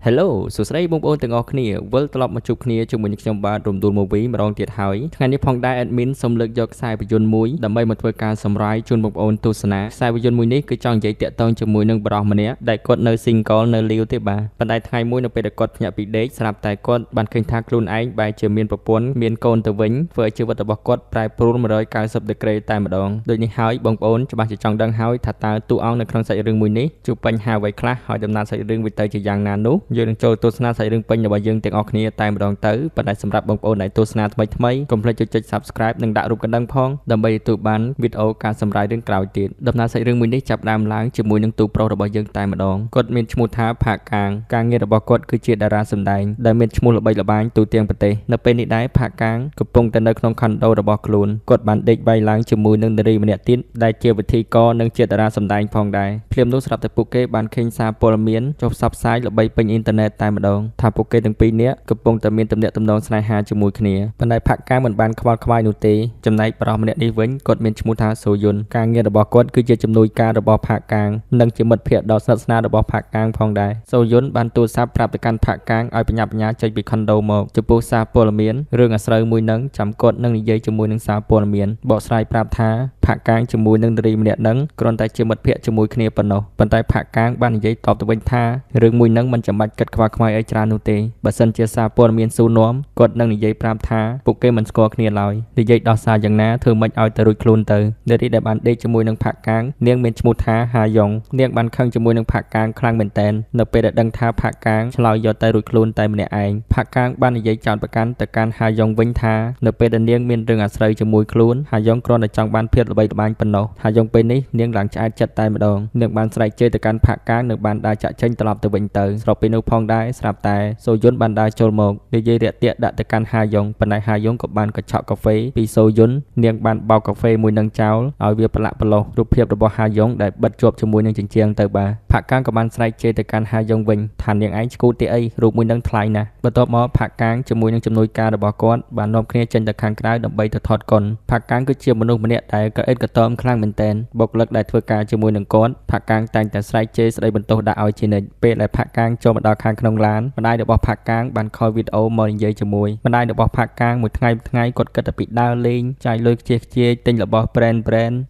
Hello សួស្តីបងប្អូនទាំងអស់គ្នាវិលត្រឡប់មកជួបគ្នាជាមួយនឹងខ្ញុំបាទរំដួល Movie ម្ដងទៀតហើយថ្ងៃនេះផងដែរ admin សូមលើកយកខ្សែភាពយន្តមួយដើម្បីមកធ្វើការសម្រាយជូនបងប្អូនទស្សនាខ្សែភាពយន្តមួយនេះគឺចង់និយាយតាក់ទងជាមួយនឹងប្រុសម្នាក់ដែលគាត់នៅ single នៅលាវទេបាទប៉ុន្តែថ្ងៃមួយនៅពេលដែលគាត់ភ្ញាក់ពីដេកស្រាប់តែគាត់បានឃើញថាខ្លួនឯងបែរជាមានប្រពន្ធមានកូនទៅវិញធ្វើឲ្យជីវិតរបស់គាត់ប្រែប្រួល190ដឺក្រេតែម្ដងដូចនេះហើយបងប្អូនច្បាស់ជាចង់ដឹងហើយថាតើតួអង្គនៅក្នុងសាច់រឿងមួយនេះជួបបញ្ហាអ្វីខ្លះហើយដំណើរសាច់រឿងវាទៅជាយ៉ាងណានោះយើងនឹងចូលទស្សនាសាច់រឿងពេញរបស់យើងទាំងអស់គ្នាតែម្ដងទៅប៉ុន្តែសម្រាប់បងប្អូនដែលទស្សនាថ្មីថ្មីកុំភ្លេចចុច Subscribe និងដាក់រូបកណ្ដឹងផងដើម្បីទទួលបានវីដេអូការសម្រាយរឿងក្រោយទៀតដំណើរសាច់រឿងមួយនេះចាប់ផ្ដើមឡើងជាមួយនឹងទូប្រុសរបស់យើងតែម្ដងគាត់មានឈ្មោះថាផាកកាងការងាររបស់គាត់គឺជាតារាសម្ដែងដែលមានឈ្មោះល្បីល្បាញទូទាំងប្រទេសនៅពេលនេះដែរផាកកាងកំពុងតែនៅក្នុងខុនដូរបស់ខ្លួនគាត់បានដេកវាយឡើងជាមួយនឹងនារីម្នាក់ទៀតដែលជាវិធីករនិងជាតារាសម្ដែងផងដែរភ្លាមនោះស្រាប់តែពួកគេបានឃើញសារព័ត៌មានចុះផ្សព្វផ្សាយល្បីពេញអ៊ីនធឺណិតតែម្ដងថាពួកគេទាំងពីរនាក់កំពុងតែមានទំនាក់ទំនងស្នេហាជាមួយគ្នាប៉ុន្តែផាកកាងមិនបានខ្វល់ខ្វាយនោះទេចំណែកប្រុសម្នាក់នេះវិញគាត់មានឈ្មោះថាសូយុនការងាររបស់គាត់គឺជាជំនួយការរបស់ផាកកាងនិងជាមិត្តភ័ក្តិដ៏ស្និទ្ធស្នាលរបស់ផាកកាងផងដែរសូយុនបានទូរស័ព្ទប្រាប់ទៅកាន់ផាកកាងឲ្យបញ្ញាបញ្ញាចេញពីខុនដូមកចំពោះសារព័ត៌មានរឿងអាស្រូវមួយនឹងចាំគាត់នឹងនិយាយជាមួយនឹងសារព័ត៌មានបកស្រាយប្រាប់ថាផាកកាងជាមួយនឹងនារីម្នាក់នឹងគ្រាន់តែជាមិត្តភ័ក្តិជាមួយគ្នាប៉ុណ្ណោះប៉ុន្តែផាកកាងបាននិយាយតបទៅវិញថារឿងមួយនឹងមិនចាំបាច់គិតខ្វល់ខ្វាយអីច្រើននោះទេបើសិនជាសារព័ត៌មានសួរនាំគាត់នឹងនិយាយប្រាប់ថាពួកគេមិនស្គាល់គ្នាឡើយនិយាយដោះសារយ៉ាងណាធ្វើម៉េចឲ្យទៅរួចខ្លួនទៅនារីដែលបានដេកជាមួយនឹងផាកកាងនាងមានឈ្មោះថាហាយ៉ុងនាងបានខឹងជាមួយនឹងផាកកាងខ្លាំងមែនទែននៅពេលដែលដឹងថាផាកកាងឆ្លើយយកតែរួចខ្លួនតែម្នាក់ឯងផាកកាងបាននិយាយចោទប្រកាន់ទៅកាន់ហាយ៉ុងវិញថានៅពេលដែលនាងមានរឿងអាស្រូវជាមួយខ្លួនហាយ៉ុងគ្រាន់តែចង់បានភាពល្បីល្បាញប៉ុណ្ណោះហាយ៉ុងពេលនេះនាងឡើងឆ្អែតចិត្តតែម្ដងនាងបានស្រែកជេរទៅកាន់ផាកកាងនិងបានដើរចាក់ចេញត្រឡប់ទៅវិញទៅស្របពេលនោះផងដែរស្រាប់តែសូយុនបានដើរចូលមកនិយាយរាក់ទាក់ដាក់ទៅកាន់ហាយ៉ុងប៉ុន្តែហាយ៉ុងក៏បានកញ្ឆក់កាហ្វេពីសូយុននាងបានបោកកាហ្វេមួយនឹងចោលឲ្យវាប្រឡាក់ប្រឡោះរូបភាពរបស់ហាយ៉ុងដែលបិទជាប់ជាមួយនឹងជញ្ជាំងទៅបាទផាកកាងក៏បានស្រែកជេរទៅកាន់ហាយ៉ុងវិញថានាងឯងឆ្កួតទីអីរូបមួយនឹងថ្លៃណាស់បន្ទាប់មកផាកកាងជាមួយនឹងជំនួយការរបស់គាត់បាននាំគ្នាចេញទៅខាងក្រៅដើម្បីទៅថតកុនផាកកាងគឺជាមនុស្សម្នាក់ដែលក្រអេតក្រតមខ្លាំងមែនទែនបុគ្គលិកដែលធ្វើការជាមួយនឹងគាត់ផាកកាងតែងតែស្រែកជេរស្ដីបន្ទោសដាក់ឲ្យជានិច្ចពេលដែលផាកកាងចូលមកដល់ខាងក្នុងឡានម្ដាយរបស់ផាកកាងបានខលវីដេអូមកនិយាយជាមួយម្ដាយរបស់ផាកកាងមួយថ្ងៃថ្ងៃគាត់គិតតែពីដើរលេងចាយលុយខ្ជិះខ្ជាយទិញរបស់ brand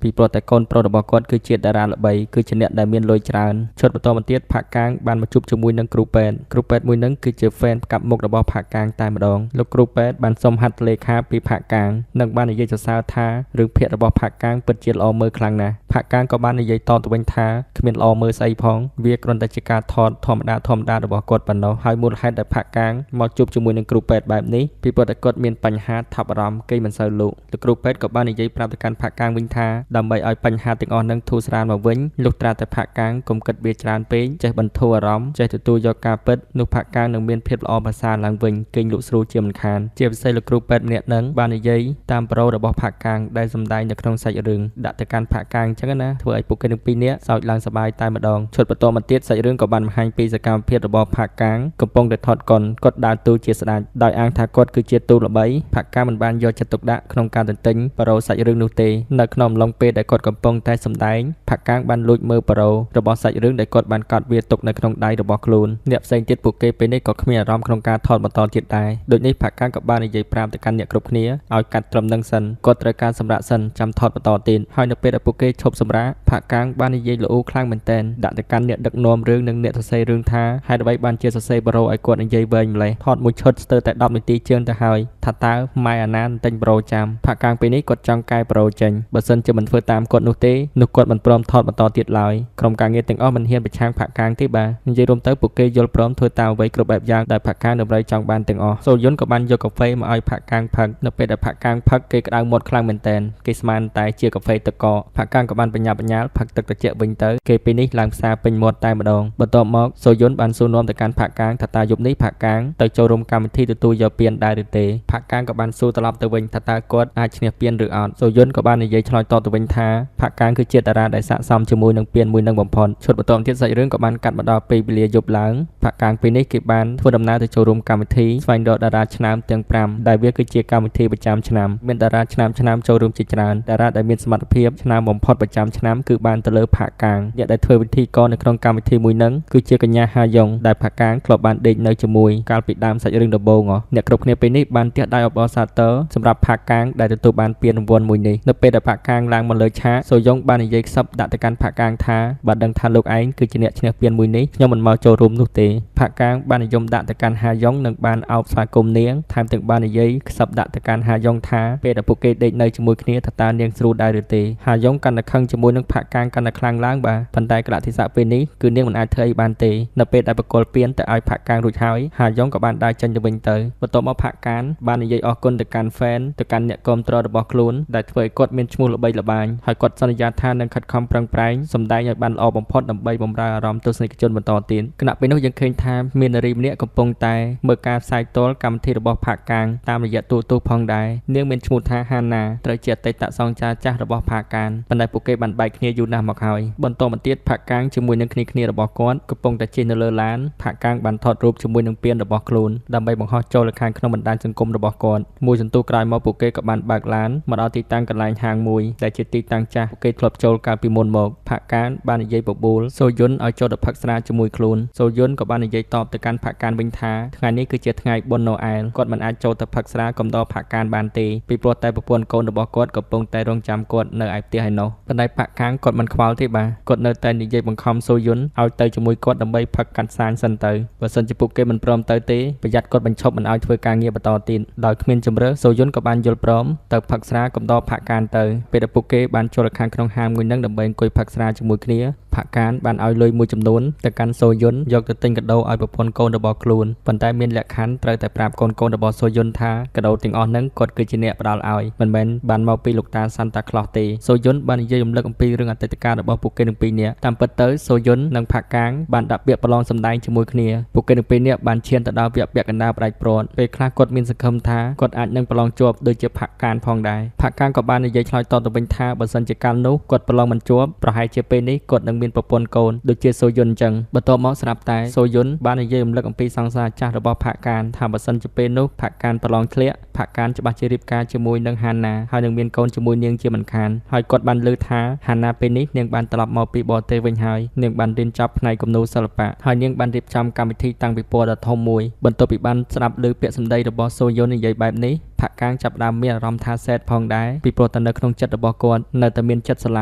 ពីព្រោះតែកូនប្រុសរបស់គាត់គឺជាតារាល្បីគឺជាអ្នកដែលមានលុយច្រើនឈុតបន្តមកទៀតផាកកាងបានមកជួបជាមួយនឹងគ្រូពេទ្យគ្រូពេទ្យមួយនឹងគឺជា fan ផ្កាប់មុខរបស់ផាកកាងតែម្ដងលោកគ្រូពេទ្យបានសុំហត្ថលេខាពីផាកកាងនិងបាននិយាយសរសើរថារឿងភ័ក្ររបស់ផាកកាងពិតជាល្អមើលខ្លាំងណាស់ផាកកាងក៏បាននិយាយតបទៅវិញថាគ្មានល្អមើលស្អីផងវាគ្រាន់តែជាការថតធម្មតារបស់គាត់ប៉ុណ្ណោះហើយមូលហេតុដែលផាកកាងមកជួបជាមួយនឹងគ្រូពេទ្យបែបនេះពីព្រោះតែគាត់មានបញ្ហាថប់អារម្មណ៍គេមិនសូវលក់លោកគ្រូពេទ្យក៏បាននិយាយប្រាប់ទៅកាន់ផាកកាងវិញថាដើម្បីឲ្យបញ្ហាទាំងអស់នឹងធូរស្រាលមកវិញលុះត្រាតែផាកកាងកុំគិតវាច្រើនពេកចេះបន្ធូរអារម្មណ៍ចេះទទួលយកការពិតនោះផាកកាងនឹងមានភាពល្អប្រសើរឡើងវិញគេងលក់ស្រួលជាមិនខានជាពិសេសលោកគ្រូពេទ្យម្នាក់នឹងបាននិយាយតាមប្រូរបស់ផាកកាងដែលសម្ដែងនៅក្នុងសាច់រឿងដាក់ទៅកាន់ផាកកាងអញ្ចឹងណាធ្វើឲ្យពួកគេទាំងពីរនាក់សើចឡើងសប្បាយតែម្ដងឈុតបន្តមកទៀតសាច់រឿងក៏បានបង្ហាញពីសកម្មភាពរបស់ផាកកាងកំពុងតែថតកុនគាត់ដើរតួជាស្ដេចដោយអាងថាគាត់គឺជាទូល្បីផាកកាងមិនបានយកចិត្តទុកដាក់ក្នុងការទន្ទិញប្រូសាច់រឿងនោះទេនៅក្នុងអំឡុងពេលដែលគាត់កំពុងតែសម្ដែងផាកកាងបានលួចមើលប្រូរបស់សាច់រឿងដែលគាត់បានកត់វាទុកនៅក្នុងដៃរបស់ខ្លួនអ្នកផ្សេងទៀតពួកគេពេលនេះក៏គ្មានអារម្មណ៍ក្នុងការថតបន្តទៀតដែរដូចនេះផាកកាងក៏បាននិយាយប្រាប់ទៅកាន់អ្នកគ្រប់គ្នាឲ្យកាត់ត្រឹមនឹងសិនគាត់ត្រូវការសម្រាកសិនចាំថតបន្តទៀតហើយនៅពេលដែលពួកគេឈប់សម្រាកផាកកាងបាននិយាយល្អខ្លាំងមែនទែនដាក់ទៅកាន់អ្នកដឹកនាំរឿងនិងអ្នកសរសេររឿងថាហេតុអ្វីបានជាសរសេរបរោឲ្យគាត់និយាយវែងម្លេះថតមួយឈុតស្ទើរតែ10នាទីជាងទៅហើយថាតើម៉ែអាណាទិញប្រូចាំផាកកាងពេលនេះគាត់ចង់កែប្រូចេញបើសិនជាមិនធ្វើតាមគាត់នោះទេនោះគាត់មិនព្រមថតបន្តទៀតឡើយក្រុមការងារទាំងអស់មិនហ៊ានប្រឆាំងផាកកាងទេបាទនិយាយរួមទៅពួកគេយល់ព្រមធ្វើតាមអ្វីគ្រប់បែបយ៉ាងដែលផាកកាងតម្រូវចង់បានទាំងអស់សូយុនក៏បានយកកាហ្វេមកឲ្យផាកកាងផឹកនៅពេលដែលផាកកាងផឹកគេក្តៅមាត់ខ្លាំងមែនទែនគេស្មានតែជាកាហ្វេទឹកកកផាកកាងក៏បានបញ្ញាបញ្ញាលផឹកទឹកត្រជាក់វិញទៅគេពេលនេះឡើងផ្សារពេញមាត់តែម្ដងបន្ទាប់មកសូយុនបានសួរនាំទៅកាន់ផាកកាងថាតើយប់នេះផាកកាងទៅចូលរួមកម្មវិធីទទួលយកពានដែរឬទេផាកកាងក៏បានសួរត្រឡប់ទៅវិញថាតើគាត់អាចឈ្នះពានឬអត់សូយុនក៏បាននិយាយឆ្លើយតបទៅវិញថាផាកកាងគឺជាតារាដែលស័ក្តិសមជាមួយនឹងពានមួយនឹងបំផុតឈុតបន្តទៀតសាច់រឿងក៏បានកាត់មកដល់ពេលវេលាយប់ឡើងផាកកាងពេលនេះគេបានធ្វើដំណើរទៅចូលរួមកម្មវិធីស្វែងរកតារាឆ្នើមទាំង5ដែលវាគឺជាកម្មវិធីប្រចាំឆ្នាំមានតារាឆ្នើមចូលរួមជាច្រើនតារាដែលមានសមត្ថភាពឆ្នើមបំផុតប្រ ប្រចាំឆ្នាំគឺបានទៅលើផាកកាងអ្នកដែលធ្វើវិធីករនៅក្នុងកម្មវិធីមួយនឹងគឺជាកញ្ញាហាយ៉ុងដែលផាកកាងធ្លាប់បានដេកនៅជាមួយកាលពីដើមសាច់រឿងដំបូងអ្នកគ្រប់គ្នាពេលនេះបានទះដៃអបអរសាទរសម្រាប់ផាកកាងដែលទទួលបានពានរង្វាន់មួយនេះនៅពេលដែលផាកកាងឡើងមកលើឆាកសូយ៉ុងបាននិយាយខ្សឹបដាក់ទៅកាន់ផាកកាងថាបើដឹងថាលោកឯងគឺជាអ្នកឈ្នះពានមួយនេះខ្ញុំមិនមកចូលរួមនោះទេផាកកាងបាននិយមដាក់ទៅកាន់ហាយ៉ុងនិងបានអោបស្វាគមន៍នាងថែមទាំងបាននិយាយខ្សឹបដាក់ទៅកាន់ហាយ៉ុងថាពេលដែលពួកគេដេកនៅជាមួយគ្នាថាតើនាងស្រួលដែរឬទេហាយ៉ុងកាន់តែខឹងជាមួយនឹងផាកកាងកាន់តែខ្លាំងឡើងបាទប៉ុន្តែកលៈទេសៈពេលនេះគឺនាងមិនអាចធ្វើអីបានទេនៅពេលដែលបកគលពានទៅឲ្យផាកកាងរួចហើយហាយ៉ុងក៏បានដើរចេញទៅវិញទៅបន្ទាប់មកផាកកាងបាននិយាយអរគុណទៅកាន់ fan ទៅកាន់អ្នកគាំទ្ររបស់ខ្លួនដែលធ្វើឲ្យគាត់មានឈ្មោះល្បីល្បាញហើយគាត់សន្យាថានឹងខិតខំប្រឹងប្រែងសម្ដែងឲ្យបានល្អបំផុតដើម្បីបម្រើអារម្មណ៍ទស្សនិកជនបន្តទៀតខណៈពេលនោះយើងឃើញថាមាននារីម្នាក់កំពុងតែមើលការផ្សាយផ្ទាល់កម្មវិធីរបស់ផាកកាងតាមរយៈទូរទស្សន៍ផងដែរនាងមានឈ្មោះថាហាណាត្រូវជាអតីតសង្ចារចាស់របស់ផាកកាងប៉ុន្តែពួកគេបានបែកគ្នាយូរណាស់មកហើយបន្តមកទៀតផាកកាងជាមួយនឹងគ្នារបស់គាត់កំពុងតែជិះនៅលើឡានផាកកាងបានថតរូបជាមួយនឹងពានរបស់ខ្លួនដើម្បីបង្ហោះចូលទៅខាងក្នុងបណ្ដាញសង្គមរបស់គាត់មួយសន្ទុះក្រោយមកពួកគេក៏បានបើកឡានមកដល់ទីតាំងកន្លែងហាងមួយដែលជាទីតាំងចាស់ពួកគេធ្លាប់ចូលកាលពីមុនមកផាកកាងបាននិយាយបបួលសូយុនឲ្យចូលទៅផឹកស្រាជាមួយខ្លួនសូយុនក៏បាននិយាយតបទៅកាន់ផាកកាងវិញថាថ្ងៃនេះគឺជាថ្ងៃបុណ្យណូអែលគាត់មិនអាចចូលទៅផឹកស្រាកំដរផាកកាងបានទេពីព្រោះតែប្រពន្ធកូនរបស់គាត់កំពុងតែរងចាំគាត់នៅឯផ្ទះឯណោះប៉ុន្តែផាកកាងគាត់មិនខ្វល់ទេបាទគាត់នៅតែនិយាយបង្ខំសូយុនឲ្យទៅជាមួយគាត់ដើម្បីផឹកកាត់សាញសិនទៅបើសិនជាពួកគេមិនព្រមទៅទេប្រយ័ត្នគាត់បញ្ឈប់មិនឲ្យធ្វើការងារបន្តទៀតដោយគ្មានជម្រើសសូយុនក៏បានយល់ព្រមទៅផឹកស្រាកំដរផាកកាងទៅពេលដែលពួកគេបានចូលទៅខាងក្នុងហាងមួយនឹងដើម្បីអង្គុយផឹកស្រាជាមួយគ្នាផាកកាងបានឲ្យលុយមួយចំនួនទៅកាន់សូយុនយកទៅទិញកាដូឲ្យប្រពន្ធកូនរបស់ខ្លួនប៉ុន្តែមានលក្ខខណ្ឌត្រូវតែប្រាប់កូនៗរបស់សូយុនថាកាដូទាំងអស់ហ្នឹងគាត់គឺជាអ្នកផ្ដល់ឲ្យមិនមែនបានមកពីលោកតាសាន់តាក្លោះទេសូយុនបាននិយាយរំលឹកអំពីរឿងអតីតកាលរបស់ពួកគេទាំងពីរនាក់តាមពិតទៅសូយុននិងផាកកាងបានដាក់ពាក្យប្រឡងសម្ដែងជាមួយគ្នាពួកគេទាំងពីរនាក់បានឈានទៅដល់វគ្គពាក់កណ្ដាលផ្ដាច់ព្រាត់ពេលខ្លះគាត់មានសង្ឃឹមថាគាត់អាចនឹងប្រឡងជាប់ដូចជាផាកកាងផងដែរផាកកាងក៏បាននិយាយឆ្លើយតបទៅវិញថាបើសិនជាកាលនោះគាត់ប្រឡងមិនជាប់ប្រហែលជាពេលនេះគាត់នឹងមានប្រពន្ធកូនដូចជាសូយុនអញ្ចឹងបន្ទាប់មកស្រាប់តែសូយុនបាននិយាយរំលឹកអំពីសង្សារចាស់របស់ផាកកាងថាបើសិនជាពេលនោះផាកកាងប្រឡងធ្លាក់ផាកកាងច្បាស់ជារៀបការជាមួយនឹងហាណាហើយនឹងមានកូនជាមួយនាងជាមិនខានហើយគាត់បានលើថាហាណាពេលនេះនាងបានត្រឡប់មកពីបរទេសវិញហើយនាងបានរៀនចប់ផ្នែកគំនូរសិល្បៈហើយនាងបានរៀបចំកម្មវិធីតាំងពិព័រណ៍ដ៏ធំមួយបន្ទាប់ពីបានស្ដាប់ឮពាក្យសម្ដីរបស់សូយុននិយាយបែបនេះផាកកាងចាប់ផ្ដើមមានអារម្មណ៍ថាសែតផងដែរពីព្រោះតែនៅក្នុងចិត្តរបស់គាត់នៅតែមានចិត្តស្រឡ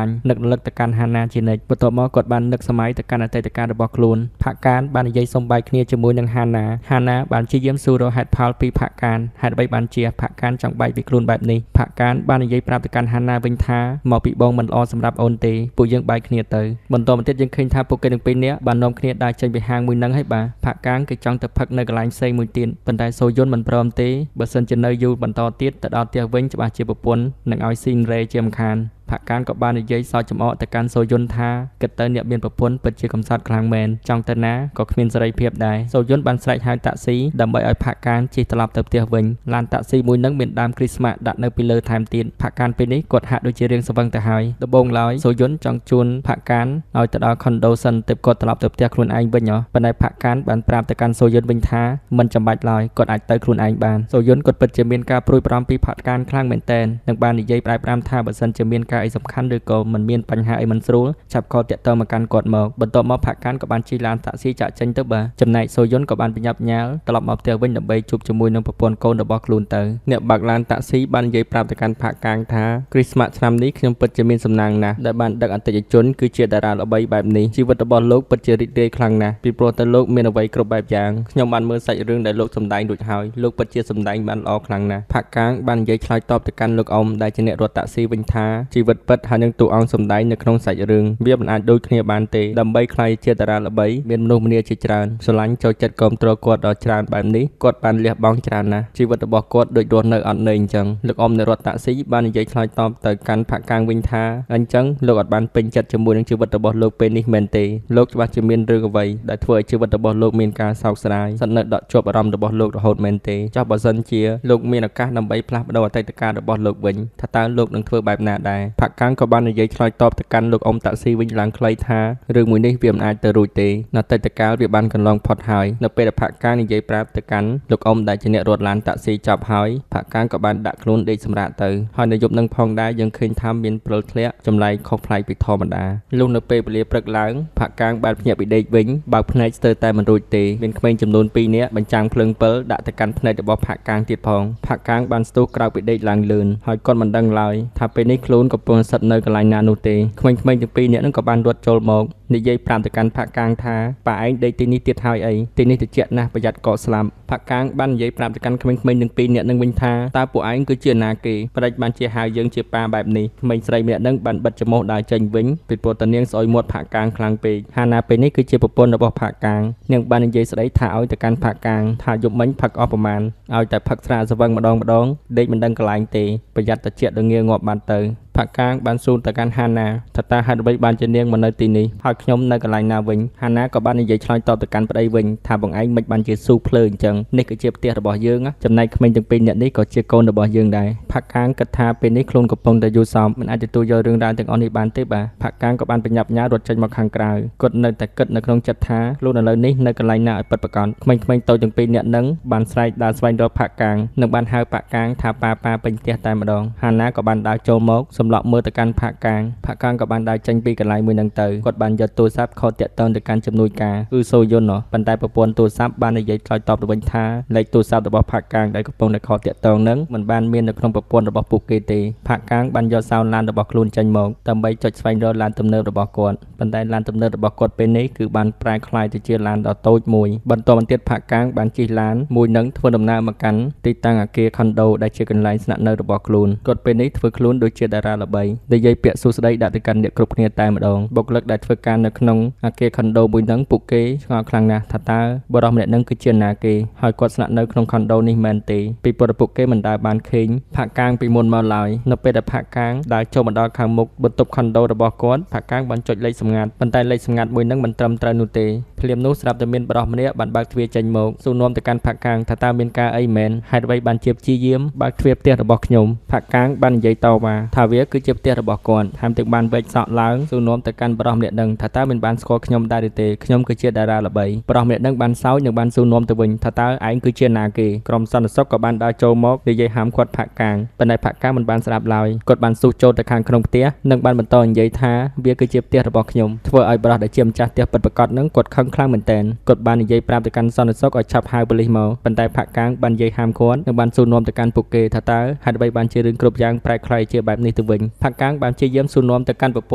ាញ់នឹករលឹកទៅកាន់ហាណាជានិច្ចបន្ទាប់មកគាត់បាននឹកសម័យទៅកាន់អតីតកាលរបស់ខ្លួនផាកកាងបាននិយាយសុំបែកគ្នាជាមួយនឹងហាណាហាណាបានព្យាយាមសួររកហេតុផលពីផាកកាងហេតុអ្វីបានជាផាកកាងចង់បែកពីខ្លួនបែបនេះផាកកាងបាននិយាយប្រាប់ទៅកាន់ហាណាវិញថាមកពីបងមិនល្អសម្រាប់អូនទេពួកយើងបែកគ្នាទៅបន្តមកទៀតយើងឃើញថាពួកគេទាំងពីរនាក់បាននាំគ្នាដើរចេញពីហាងមួយនឹងហើយបាទផាកកាងគេចង់ទៅផឹកនៅកន្លែងផ្សេងមួយទៀតប៉ុន្តែសូយុនមិនព្រមទេបើសិនជានៅយូរបន្តទៀតទៅដល់ផ្ទះវិញច្បាស់ជាប្រពន្ធនឹងឲ្យស៊ីរ៉េជាមិនខានផាកកាងក៏បាននិយាយសើចចំអកទៅកាន់សូយុនថាគិតទៅអ្នកមានប្រពន្ធពិតជាកំសត់ខ្លាំងមែនចង់ទៅណាក៏គ្មានសេរីភាពដែរសូយុនបានស្រែកហៅតាក់ស៊ីដើម្បីឲ្យផាកកាងជិះត្រឡប់ទៅផ្ទះវិញឡានតាក់ស៊ីមួយនឹងមានដើមគ្រីស្មាស់ដាក់នៅពីលើថែមទៀតផាកកាងពេលនេះគាត់ហាក់ដូចជារៀងស្វឹងទៅហើយដំបូងឡើយសូយុនចង់ជួនផាកកាងឲ្យទៅដល់ខុនដូសិនទើបគាត់ត្រឡប់ទៅផ្ទះខ្លួនឯងវិញប៉ុន្តែផាកកាងបានប្រាប់ទៅកាន់សូយុនវិញថាមិនចាំបាច់ឡើយគាត់អាចទៅខ្លួនឯងបានសូយុនគាត់ពិតជាមានការព្រួយបារម្ភពីផាកកាងខ្លាំងមែនទែននិងបាននិយាយផ្ដែផ្ដាំថាបើសិនជាមានការអីសំខាន់ឬក៏មិនមានបញ្ហាអីមិនស្រួលឆាប់ខលទាក់ទងមកកាន់គាត់មកបន្ទាប់មកផាកកាងក៏បានជិះឡានតាក់ស៊ីចាក់ចេញទៅបាទចំណែកសូយុនក៏បានប្រញាប់ញ៉ាលត្រឡប់មកផ្ទះវិញដើម្បីជួបជាមួយនឹងប្រពន្ធកូនរបស់ខ្លួនទៅអ្នកបើកឡានតាក់ស៊ីបាននិយាយប្រាប់ទៅកាន់ផាកកាងថាគ្រីស្មាស់ឆ្នាំនេះខ្ញុំពិតជាមានសំណាងណាស់ដែលបានដឹកអតិថិជនគឺជាតារាល្បីបែបនេះជីវិតរបស់លោកពិតជារីករាយខ្លាំងណាស់ពីព្រោះតែលោកមានអ្វីគ្រប់បែបយ៉ាងខ្ញុំបានមើលសាច់រឿងដែលលោកសម្ដែងរួចហើយលោកពិតជាសម្ដែងបានល្អខ្លាំងណាស់ផាកកាងបាននិយាយឆ្លើយតបទៅកាន់លោកអ៊ំដែលជាអ្នករត់តាក់ស៊ីវិញថាជីវិតពិតហើយនឹងតួអង្គសម្ដែងនៅក្នុងសាច់រឿងវាមិនអាចដូចគ្នាបានទេដើម្បីក្លាយជាតារាល្បីមានមនុស្សម្នាជាច្រើនស្រឡាញ់ចូលចិត្តគាំទ្រគាត់ដ៏ច្រើនបែបនេះគាត់បានលះបង់ច្រើនណាស់ជីវិតរបស់គាត់ដូចរស់នៅអត់នឿយអញ្ចឹងលោកអ៊ំនៃរត់តាក់ស៊ីបាននិយាយឆ្លើយតបទៅកាន់ផាកកាងវិញថាអញ្ចឹងលោកអត់បានពេញចិត្តជាមួយនឹងជីវិតរបស់លោកពេលនេះមែនទេលោកច្បាស់ជាមានរឿងអ្វីដែលធ្វើឲ្យជីវិតរបស់លោកមានការសោកស្ដាយស្ថិតនៅដក់ជាប់អារម្មណ៍របស់លោករហូតមែនទេចុះបើសិនជាលោកមានឱកាសដើម្បីផ្លាស់ប្ដូរអតីតកាលរបស់លោកវិញថាតើលោកនឹងធ្វើបែបណាដែរ ផាក់កាំងក៏បាននិយាយឆ្លើយតបទៅកាន់លោកអ៊ំតាក់ស៊ីវិញឡើងខ្លីថារឿងមួយនេះវាមិនអាចទៅរួចទេនៅអតីតកាលវាបានកន្លងផុតហើយនៅពេលដែលផាក់កាំងនិយាយប្រាប់ទៅកាន់លោកអ៊ំដែលជាអ្នករត់ឡានតាក់ស៊ីចប់ហើយផាក់កាំងក៏បានដាក់ខ្លួនដេកសម្រាកទៅហើយនៅយប់នឹងផងដែរយើងឃើញថាមានព្រិលធ្លាក់ចម្លែកខុសប្លែកពីធម្មតាលុះនៅពេលវេលាព្រឹកឡើងផាក់កាំងបានភ្ញាក់ពីដេកវិញបើកភ្នែកស្ទើរតែមិនរួចទេមានក្មេងចំនួន2នាក់បញ្ចាំងភ្លើងពិលដាក់ទៅកាន់ភ្នែករបស់ផាក់កាំងទៀតផងផាក់កាំងបានស្ទុះក្រោកពីដេកឡើងលឿនហើយគាត់មិនដឹងឡើយថាពេលនេះខ្លួនកំពុងស្ថិតនៅកន្លែងណានោះទេក្មេងៗទាំងពីរនាក់នឹងក៏បានរត់ចូលមកនិយាយប្រាប់ទៅកាន់ផាក់កាំងថាប៉ាឯងដេកទីនេះទៀតហើយអីទីនេះត្រជាក់ណាស់ប្រយ័ត្នកកស្លាប់ផាក់កាំងបាននិយាយប្រាប់ទៅកាន់ក្មេងៗទាំងពីរនាក់នឹងវិញថាតើពួកឯងគឺជាណាគេប្រេចបានជាហៅយើងជាប៉ាបែបនេះក្មេងស្រីម្នាក់នឹងបានបិទច្រមុះដើរចេញវិញពីព្រោះតានាងស្អុយមាត់ផាក់កាំងខ្លាំងពេកហាណាពេលនេះគឺជាប្រពន្ធរបស់ផាក់កាំងនាងបាននិយាយស្ដីថាឲ្យទៅកាន់ផាក់កាំងថាយប់មិញផឹកអស់ប្រមាណឲ្យតែផឹកស្រាស្វឹងម្ដងម្ដងដេកមិនដឹងកន្លែងទេប្រយ័ត្នត្រជាក់ដល់ងាងាប់បានទៅផាក់កាងបានសួរទៅកាន់ហាណាថាតើហេតុអ្វីបានជានាងមកនៅទីនេះហើយខ្ញុំនៅកន្លែងណាវិញហាណាក៏បាននិយាយឆ្លើយតបទៅកាន់ប្តីវិញថាបងឯងមិនបានជាស៊ូភ្លើអញ្ចឹងនេះគឺជាផ្ទះរបស់យើងចំណែកក្មេងទាំងពីរនាក់នេះក៏ជាកូនរបស់យើងដែរផាក់កាងគិតថាពេលនេះខ្លួនកំពុងតែយល់សោកមិនអាចទទួលយករឿងរ៉ាវទាំងអស់នេះបានទេបាទផាក់កាងក៏បានបញ្ញាប់ញ៉ារត់ចេញមកខាងក្រៅគាត់នៅតែគិតនៅក្នុងចិត្តថាខ្លួនឥឡូវនេះនៅកន្លែងណាឲ្យពិតប្រាកដក្មេងៗតូចទាំងពីរនាក់នឹងបានស្រែកដើរស្វែងរកផាក់កាងនិងបានហៅផាក់កាងថាប៉ាប៉ាពេញផ្ទះតែម្ដងហាណាក៏បានដើរចូលមកសម្លក់មើលទៅកាន់ផាក់កាងផាក់កាងក៏បានដើរចេញពីកន្លែងមួយនឹងទៅគាត់បានយកទូរស័ព្ទខលទាក់ទងទៅកាន់ជំនួយការគឺសូយុនប៉ុន្តែប្រព័ន្ធទូរស័ព្ទបាននិយាយឆ្លើយតបទៅវិញថាលេខទូរស័ព្ទរបស់ផាក់កាងដែលកំពុងតែខលទាក់ទងនឹងមិនបានមាននៅក្នុងប្រព័ន្ធរបស់ពួកគេទេផាក់កាងបានយកសោឡានរបស់ខ្លួនចេញមកដើម្បីចុចស្វែងរកឡានទំនើបរបស់គាត់ប៉ុន្តែឡានទំនើបរបស់គាត់ពេលនេះគឺបានប្រែក្លាយទៅជាឡានដ៏តូចមួយបន្តមកទៀតផាក់កាងបានជិះឡានមួយនឹងធ្វើដំណើរមកកាន់ទីតាំងអគារខុនដូដែលជាកន្លែងស្នាក់នៅរបស់ខ្លួនគាត់ពេលនេះធ្វើខ្លួនដូចជាតារាល្បីនិយាយពាក្យសួស្តីដាក់ទៅកាន់អ្នកគ្រប់គ្នាតែម្ដងបុគ្គលិកដែលធ្វើការនៅក្នុងអគារខុនដូមួយនឹងពួកគេឆ្ងល់ខ្លាំងណាស់ថាតើបុរសម្នាក់នឹងគឺជាណាគេហើយគាត់ស្នាក់នៅក្នុងខុនដូនេះមែនទេពីព្រោះពួកគេមិនដែលបានឃើញផាក់កាងពីមុនមកឡើយនៅពេលដែលផាក់កាងដើរចូលមកដល់ខាងមុខបន្ទប់ខុនដូរបស់គាត់ផាក់កាងបានចុចលេខសម្ងាត់ប៉ុន្តែលេខសម្ងាត់មួយនឹងមិនត្រឹមត្រូវនោះទេភ្លាមនោះស្រាប់តែមានបុរសម្នាក់បានបើកទ្វារចេញមកសួរនាំទៅកាន់ផាក់កាងថាតើមានការអីមែនហេតុអ្វីបានជាព្យាយាមបើកទ្វារផ្ទះរបស់ខ្ញុំផាក់កាងបាននិយាយតវ៉ាថាវាគឺជាផ្ទះរបស់គាត់ថែមទាំងបានវែកសក់ឡើងសួរនាំទៅកាន់បុរសម្នាក់នឹងថាតើមានបានស្គាល់ខ្ញុំដែរឬទេខ្ញុំគឺជាតារាល្បីបុរសម្នាក់នឹងបានសើចនិងបានសួរនាំទៅវិញថាតើឯងគឺជាណាគេក្រុមសន្តិសុខក៏បានដើរចូលមកនិយាយហាមគាត់ផាក់កាងប៉ុន្តែផាក់កាងមិនបានស្ដាប់ឡើយគាត់បានស៊ូចូលទៅខាងក្នុងផ្ទះនិងបានបន្តនិយាយថាវាគឺជាផ្ទះរបស់ខ្ញុំធ្វើឲ្យបុរសដែលជាម្ចាស់ផ្ទះពិតប្រាកដនឹងគាត់ខឹងខ្លាំងមែនទែនគាត់បាននិយាយប្រាប់ទៅកាន់សន្តិសុខឲ្យឆាប់ហៅប៉ូលីសមកប៉ុន្តែផាក់កាងបាននិយាយហាមគាត់និងបានសួរនាំទៅកាន់ពួកគេថាតើហេតុអ្វីបានជារឿងគ្រប់យ៉ាងប្រែក្លាយជាបែបនេះទៅវិញផាក់កាងបានព្យាយាមសួរនាំទៅកាន់ប្រព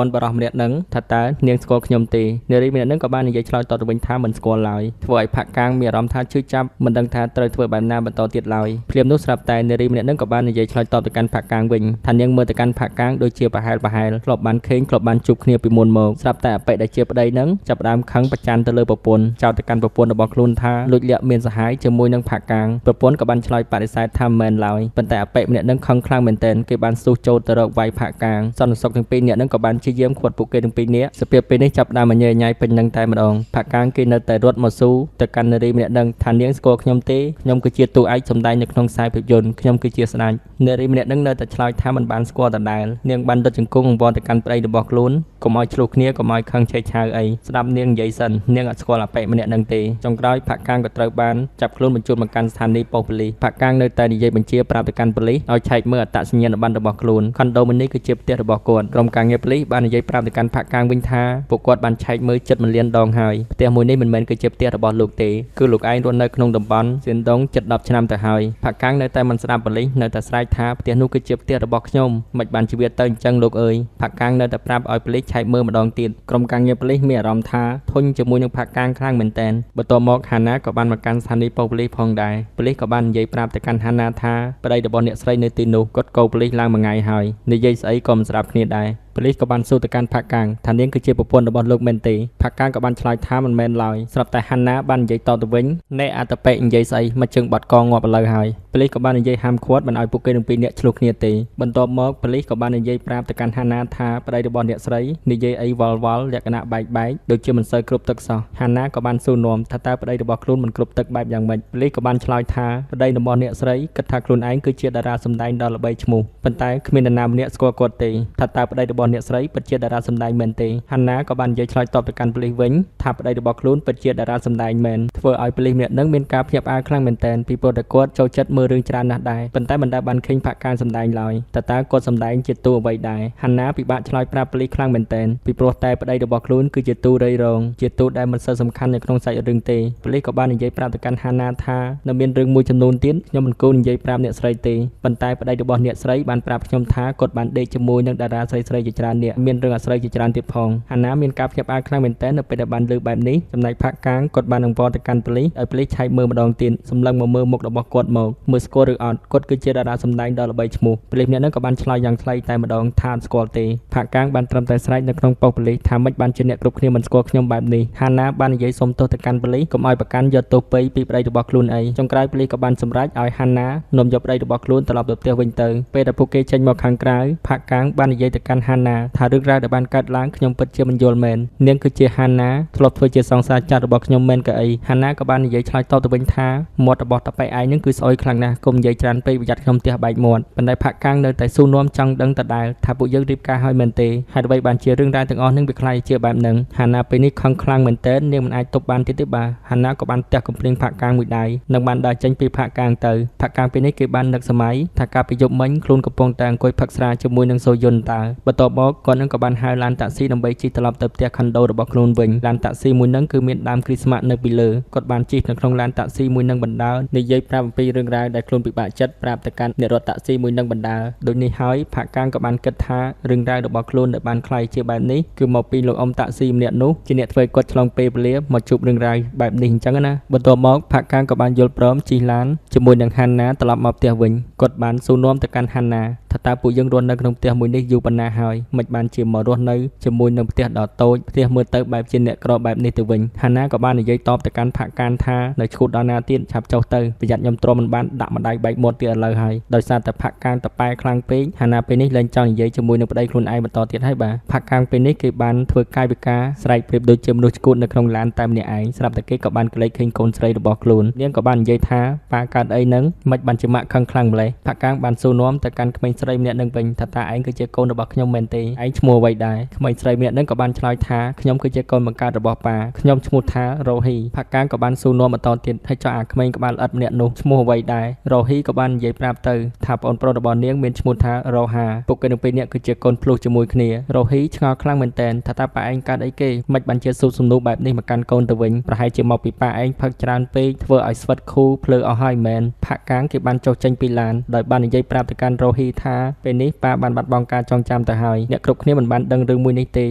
ន្ធបុរសម្នាក់នឹងថាតើនាងស្គាល់ខ្ញុំទេនារីម្នាក់នឹងក៏បាននិយាយឆ្លើយតបទៅវិញថាមិនស្គាល់ឡើយធ្វើឲ្យផាក់កាងមានអារម្មណ៍ថាឈឺចាប់មិនដឹងថាត្រូវធ្វើបែបណាបន្តទៀតឡើយភ្លាមនោះស្រាប់តែនារីម្នាក់នឹងក៏បាននិយាយឆ្លើយតបទៅកាន់ផាក់កាងវិញថានាងមើលទៅកាន់ផាក់កាងដូចជាប្រហែលធ្លាប់បានឃើញធ្លាប់បានជួបគ្នាពីមុនមកស្រាប់តែអបិដែលជាប្តីនឹងចាប់ផ្ដើមខឹងប្រច័ណ្ឌទៅលើប្រពន្ធចោទទៅកាន់ប្រពន្ធរបស់ខ្លួនថាលួចលាក់មានសហាយជាមួយនឹងផាក់កាងប្រពន្ធក៏បានឆ្លើយបដិសេធថាមិនមែនឡើយប៉ុន្តែអបិម្នាក់នឹងខឹងខ្លាំងមែនទែនគេបានស៊ូចូលទៅរកវាយផាក់កាងសន្តិសុខទាំងពីរនាក់នឹងក៏បានព្យាយាមឃាត់ពួកគេទាំងពីរនាក់សភាពពេលនេះចាប់ផ្ដើមញ៉ៃញ៉ៃពេញនឹងតែម្ដងផាក់កាងគេនៅតែរត់មកស៊ូទៅកាន់នារីម្នាក់នឹងថានាងស្គាល់ខ្ញុំទេខ្ញុំគឺជាតួឯកសម្ដែងនៅក្នុងខ្សែភាពយន្តខ្ញុំគឺជាស្ដេចនារីម្នាក់នឹងនៅតែឆ្លើយថាមិនបានស្គាល់ដដែលនាងបានរត់ជង្គង់អង្វរទៅកាន់ប្តីរបស់ខ្លួនកុំឲ្យឆ្លោះគ្នាកុំឲ្យខឹងឆេះឆាវអីស្ដាប់នាងនិយាយសិននាងអត់ស្គាល់អបិម្នាក់នឹងទេចុងក្រោយផាក់កាងក៏ត្រូវបានចាប់ខ្លួនបញ្ជូនមកកាន់ស្ថានីយ៍ប៉ុស្តិ៍ប៉ូលីសផាក់កាងនៅតែនិយាយបញ្ជាប្រាប់ទៅកាន់ប៉ូលីសឲ្យឆែកមើលអត្តសញ្ញាណប័ណ្ណរបស់ខ្លួនខុនដូមួយនេះគឺជាផ្ទះរបស់គាត់ក្រុមការងារប៉ូលីសបាននិយាយប្រាប់ទៅកាន់ផាក់កាងវិញថាពួកគាត់បានឆែកមើលជិត1លានដងហើយផ្ទះមួយនេះមិនមែនគឺជាផ្ទះរបស់លោកទេគឺលោកឯងរស់នៅក្នុងតំបន់សៀនដងជិត10ឆ្នាំទៅហើយផាក់កាងនៅតែមិនស្ដាប់ប៉ូលីសនៅតែស្រែកថាផ្ទះនោះគឺជាផ្ទះរបស់ខ្ញុំមិនបានជីវិតទៅអញ្ចឹងលោកអើយផាក់កាងនៅតែប្រាប់ឲ្យប៉ូលីសឆែកមើលម្ដងទៀតក្រុមការងារប៉ូលីសមានអារម្មណ៍ថាធុញជាមួយនឹងផាក់កាងខ្លាំងមែនទែនបន្ទាប់មកហាណាក៏បានមកកាន់ស្ថានីយ៍ប៉ុស្តិ៍ប៉ូលីសផងដែរប៉ូលីសក៏បាននិយាយប្រាប់ទៅកាន់ហាណាថាប្តីរបស់អ្នកស្រីនៅទីនោះគាត់កោប៉ូលីសឡើងមួយថ្ងៃហើយនិយាយស្អីក៏មិនស្ដាប់គ្នាដែរ ប៉ូលីសក៏បានសួរទៅកាន់ផាក់កាងថានាងគឺជាប្រពន្ធរបស់លោកមែនទេផាក់កាងក៏បានឆ្លើយថាមិនមែនឡើយស្រាប់តែហាន់ណាបាននិយាយតបទៅវិញណែអាតប៉េនិយាយស្អីមកជើងបាត់កងាប់ឥឡូវហើយប៉ូលីសក៏បាននិយាយហាមឃាត់មិនឲ្យពួកគេទាំងពីរនាក់ឆ្លោះគ្នាទេបន្ទាប់មកប៉ូលីសក៏បាននិយាយប្រាប់ទៅកាន់ហាន់ណាថាប្តីរបស់អ្នកស្រីនិយាយអីវល់វល់លក្ខណៈបែកបែកដូចជាមិនសូវគ្រប់ទឹកសោះហាន់ណាក៏បានសួរនាំថាតើប្តីរបស់ខ្លួនមិនគ្រប់ទឹកបែបយ៉ាងម៉េចប៉ូលីសក៏បានឆ្លើយថាប្តីរបស់អ្នកស្រីគិតថាខ្លួនឯងគឺជាតារាសម្ដែងដ៏ល្បីឈ្មោះប៉ុន្តែគ្មាននរណាម្នាក់ស្គាល់គាត់ទេថាតើប្តីរបស់អ្នកស្រីពិតជាតារាសម្ដែងមែនទេហាន់ណាក៏បាននិយាយឆ្លើយតបទៅកាន់ប៉ូលីសវិញថាប្តីរបស់ខ្លួនពិតជាតារាសម្ដែងមែនធ្វើឲ្យប៉ូលីសម្នាក់នឹងមានការភ្ញាក់ផ្អើលខ្លាំងមែនទែនពីព្រោះតែគាត់ចូលចិត្តមើលរឿងច្រើនណាស់ដែរប៉ុន្តែមិនដែលបានឃើញផាក់ការសម្ដែងឡើយតើតើគាត់សម្ដែងជាតួអ្វីដែរហាន់ណាពិបាកឆ្លើយប្រាប់ប៉ូលីសខ្លាំងមែនទែនពីព្រោះតែប្តីរបស់ខ្លួនគឺជាតួរៃរងជាតួដែលមិនសូវសំខាន់នៅក្នុងសាច់រឿងទេប៉ូលីសក៏បាននិយាយប្រាប់ទៅកាន់ហាន់ណាថានៅមានរឿងមួយចំនួនទៀតខ្ញុំមិនគួរនិយាយប្រាប់អ្នកស្រីទេប៉ុន្តែប្តីរបស់អ្នកស្រីបានប្រាប់ខ្ញុំថាគាត់បានដេកជាមួយនឹងតារាស្រីៗជាច្រើននាក់មានរឿងអាស្រីជាច្រើនទៀតផងហាន់ណាមានការភ្ញាក់ផ្អើលខ្លាំងមែនទែននៅពេលដែលបានលើបែបនេះចំណែកផាក់កាងគាត់បានអង្វរទៅកាន់ប៉ូលីសឲ្យប៉ូលីសឆែកមើលម្ដងទៀតសម្លឹងមកមើលមុខរបស់គាត់មកមើលស្គាល់ឬអត់គាត់គឺជាតារាសម្ដែងដ៏ល្បីឈ្មោះប៉ូលីសម្នាក់នោះក៏បានឆ្លើយយ៉ាងខ្លីតែម្ដងថាអត់ស្គាល់ទេផាក់កាងបានត្រឹមតែស្រែកនៅក្នុងប៉ុស្តិ៍ប៉ូលីសថាម៉េចបានជាអ្នកគ្រប់គ្នាមិនស្គាល់ខ្ញុំបែបនេះហាន់ណាបាននិយាយសុំទោសទៅកាន់ប៉ូលីសកុំឲ្យប្រកាន់យកទោសពៃពីប្តីរបស់ខ្លួនអីចុងក្រោយប៉ូលីសក៏បានសម្រេចឲ្យហាន់ណានាំយកប្តីរបស់ខ្លួនត្រឡប់ទៅផ្ទះវិញទៅពេលដែលពួកគេចេញមកខាងក្រៅផាក់កាងបាននិយាយទៅកាន់ហាន់ណាថារឿងរ៉ាវដែលបានកើតឡើងខ្ញុំពិតជាមិនយល់មែននាងគឺជាហាន់ណាធ្លាប់ធ្វើជាសង្សារចាស់របស់ខ្ញុំមែនកៅអីហាន់ណាក៏បាននិយាយឆ្លើយតបទៅវិញថាមាត់របស់តប៉ែឯងនឹងគឺស្អុយខ្លាំងណាស់កុំនិយាយច្រើនពេកប្រយ័ត្នខ្ញុំផ្ទះបែកមាត់ប៉ុន្តែផាក់កាងនៅតែស៊ូនាំចង់ដឹងដដែលថាពួកយើងរៀបការហើយមែនទេហេតុអ្វីបានជារឿងរ៉ាវទាំងអស់នឹងវាក្លាយជាបែបហ្នឹងហាន់ណាពេលនេះខឹងខ្លាំងមែនទែននាងមិនអាចទប់បានទៀតទេបាទហាន់ណាក៏បានផ្ទះកំភ្លៀងផាក់កាងមួយដៃនិងបានដើរចេញពីផាក់កាងទៅផាក់កាងពេលនេះគេបាននឹកសម័យថាកាលពីយប់មិញខ្លួនកំពុងតែអង្គុយផឹកស្រាជាមួយនឹងសូយុនតើបន្ទាប់មកគាត់នឹងក៏បានហៅឡានតាក់ស៊ីដើម្បីជិះត្រឡប់ទៅផ្ទះខុនដូរបស់ខ្លួនវិញឡានតាក់ស៊ីមួយនឹងគឺមានដើមគ្រីស្មាស់នៅពីលើគាត់បានជិះនៅក្នុងឡានតាក់ស៊ីមួយនឹងបណ្ដើនិយាយប្រាប់អំពីរឿងរ៉ាវដែលខ្លួនពិបាកចិត្តប្រាប់ទៅកាន់អ្នករត់តាក់ស៊ីមួយនឹងបណ្ដើដូចនេះហើយផាក់កាងក៏បានគិតថារឿងរ៉ាវរបស់ខ្លួនដែលបានក្លាយជាបែបនេះគឺមកពីលោកអ៊ំតាក់ស៊ីម្នាក់នោះជាអ្នកធ្វើឲ្យគាត់ឆ្លងពេលវេលាមកជួបរឿងរ៉ាវបែបនេះអញ្ចឹងណាបន្ទាប់មកផាក់កាងក៏បានយល់ព្រមជិះឡានជាមួយនឹងហាន់ណាត្រឡប់មកផ្ទះវិញគាត់បានសួរនាំទៅកាន់ហាន់ណាថាតើពួកយើងរស់នៅក្នុងផ្ទះមួយនេះយូរប៉ុណ្ណាហើយមិនបានជាមករស់នៅជាមួយនឹងផ្ទះដ៏តូចផ្ទះមើលទៅបែបជាអ្នកក្របែបនេះទៅវិញហាន់ណាក៏បាននិយាយតបទៅកាន់ផាក់កានថានៅឈួតដល់ណាទៀតឆាប់ចុះទៅប្រយ័ត្នខ្ញុំទ្រាំមិនបានដាក់ម្ដាយបែកមាត់ទៀតឥឡូវហើយដោយសារតែផាក់កាងតប៉ែខ្លាំងពេកហាន់ណាពេលនេះលែងចង់និយាយជាមួយនឹងប្តីខ្លួនឯងបន្តទៀតហើយបាទផាក់កាងពេលនេះគេបានធ្វើកាយវិការស្រែកប្រៀបដូចជាមនុស្សឈួតនៅក្នុងឡានតែម្នាក់ឯងស្រាប់តែគេក៏បានក្លែកឃើញកូនស្រីរបស់ខ្លួននាងក៏បាននិយាយថាប៉ាកើតអីនឹងមិនបានជាម៉ាក់ខឹងខ្លាំងម្ល៉េះផាក់កាងបានសួរនាំទៅកាន់ក្មេងស្រីម្នាក់នឹងវិញថាតើឯងគឺជាកូនរបស់ខ្ញុំមែនទេឯងឈ្មោះអ្វីដែរក្មេងស្រីម្នាក់នឹងក៏បានឆ្លើយថាខ្ញុំគឺជាកូនបង្កើតរបស់ប៉ាខ្ញុំឈ្មោះថារ៉ូហ៊ីផាក់កាងក៏បានសួរនាំបន្តទៀតហើយចុះអាក្មេងក្បាលល្អិតម្នាក់នោះឈ្មោះអ្វីដែររ៉ូហ៊ីក៏បាននិយាយប្រាប់ទៅថាប្អូនប្រុសរបស់នាងមានឈ្មោះថារ៉ូហាពួកគេទាំងពីរនាក់គឺជាកូនភ្លោះជាមួយគ្នារ៉ូហ៊ីឆ្ងល់ខ្លាំងមែនទែនថាតើប៉ាឯងកើតអីគេមិនបានជាសួរសំណួរបែបនេះមកកាន់កូនទៅវិញប្រហែលជាមកពីប៉ាឯងផឹកច្រើនពេកធ្វើឲ្យស្វិតខូភ្លើអស់ហើយមែនផាក់កាងគេបានចុះចេញពីឡានដោយបាននិយាយប្រាប់ទៅកាន់រ៉ូហ៊ីថាពេលនេះប៉ាបានបាត់បង់ការចងចាំទៅហើយអ្នកគ្រប់គ្នាមិនបានដឹងរឿងមួយនេះទេ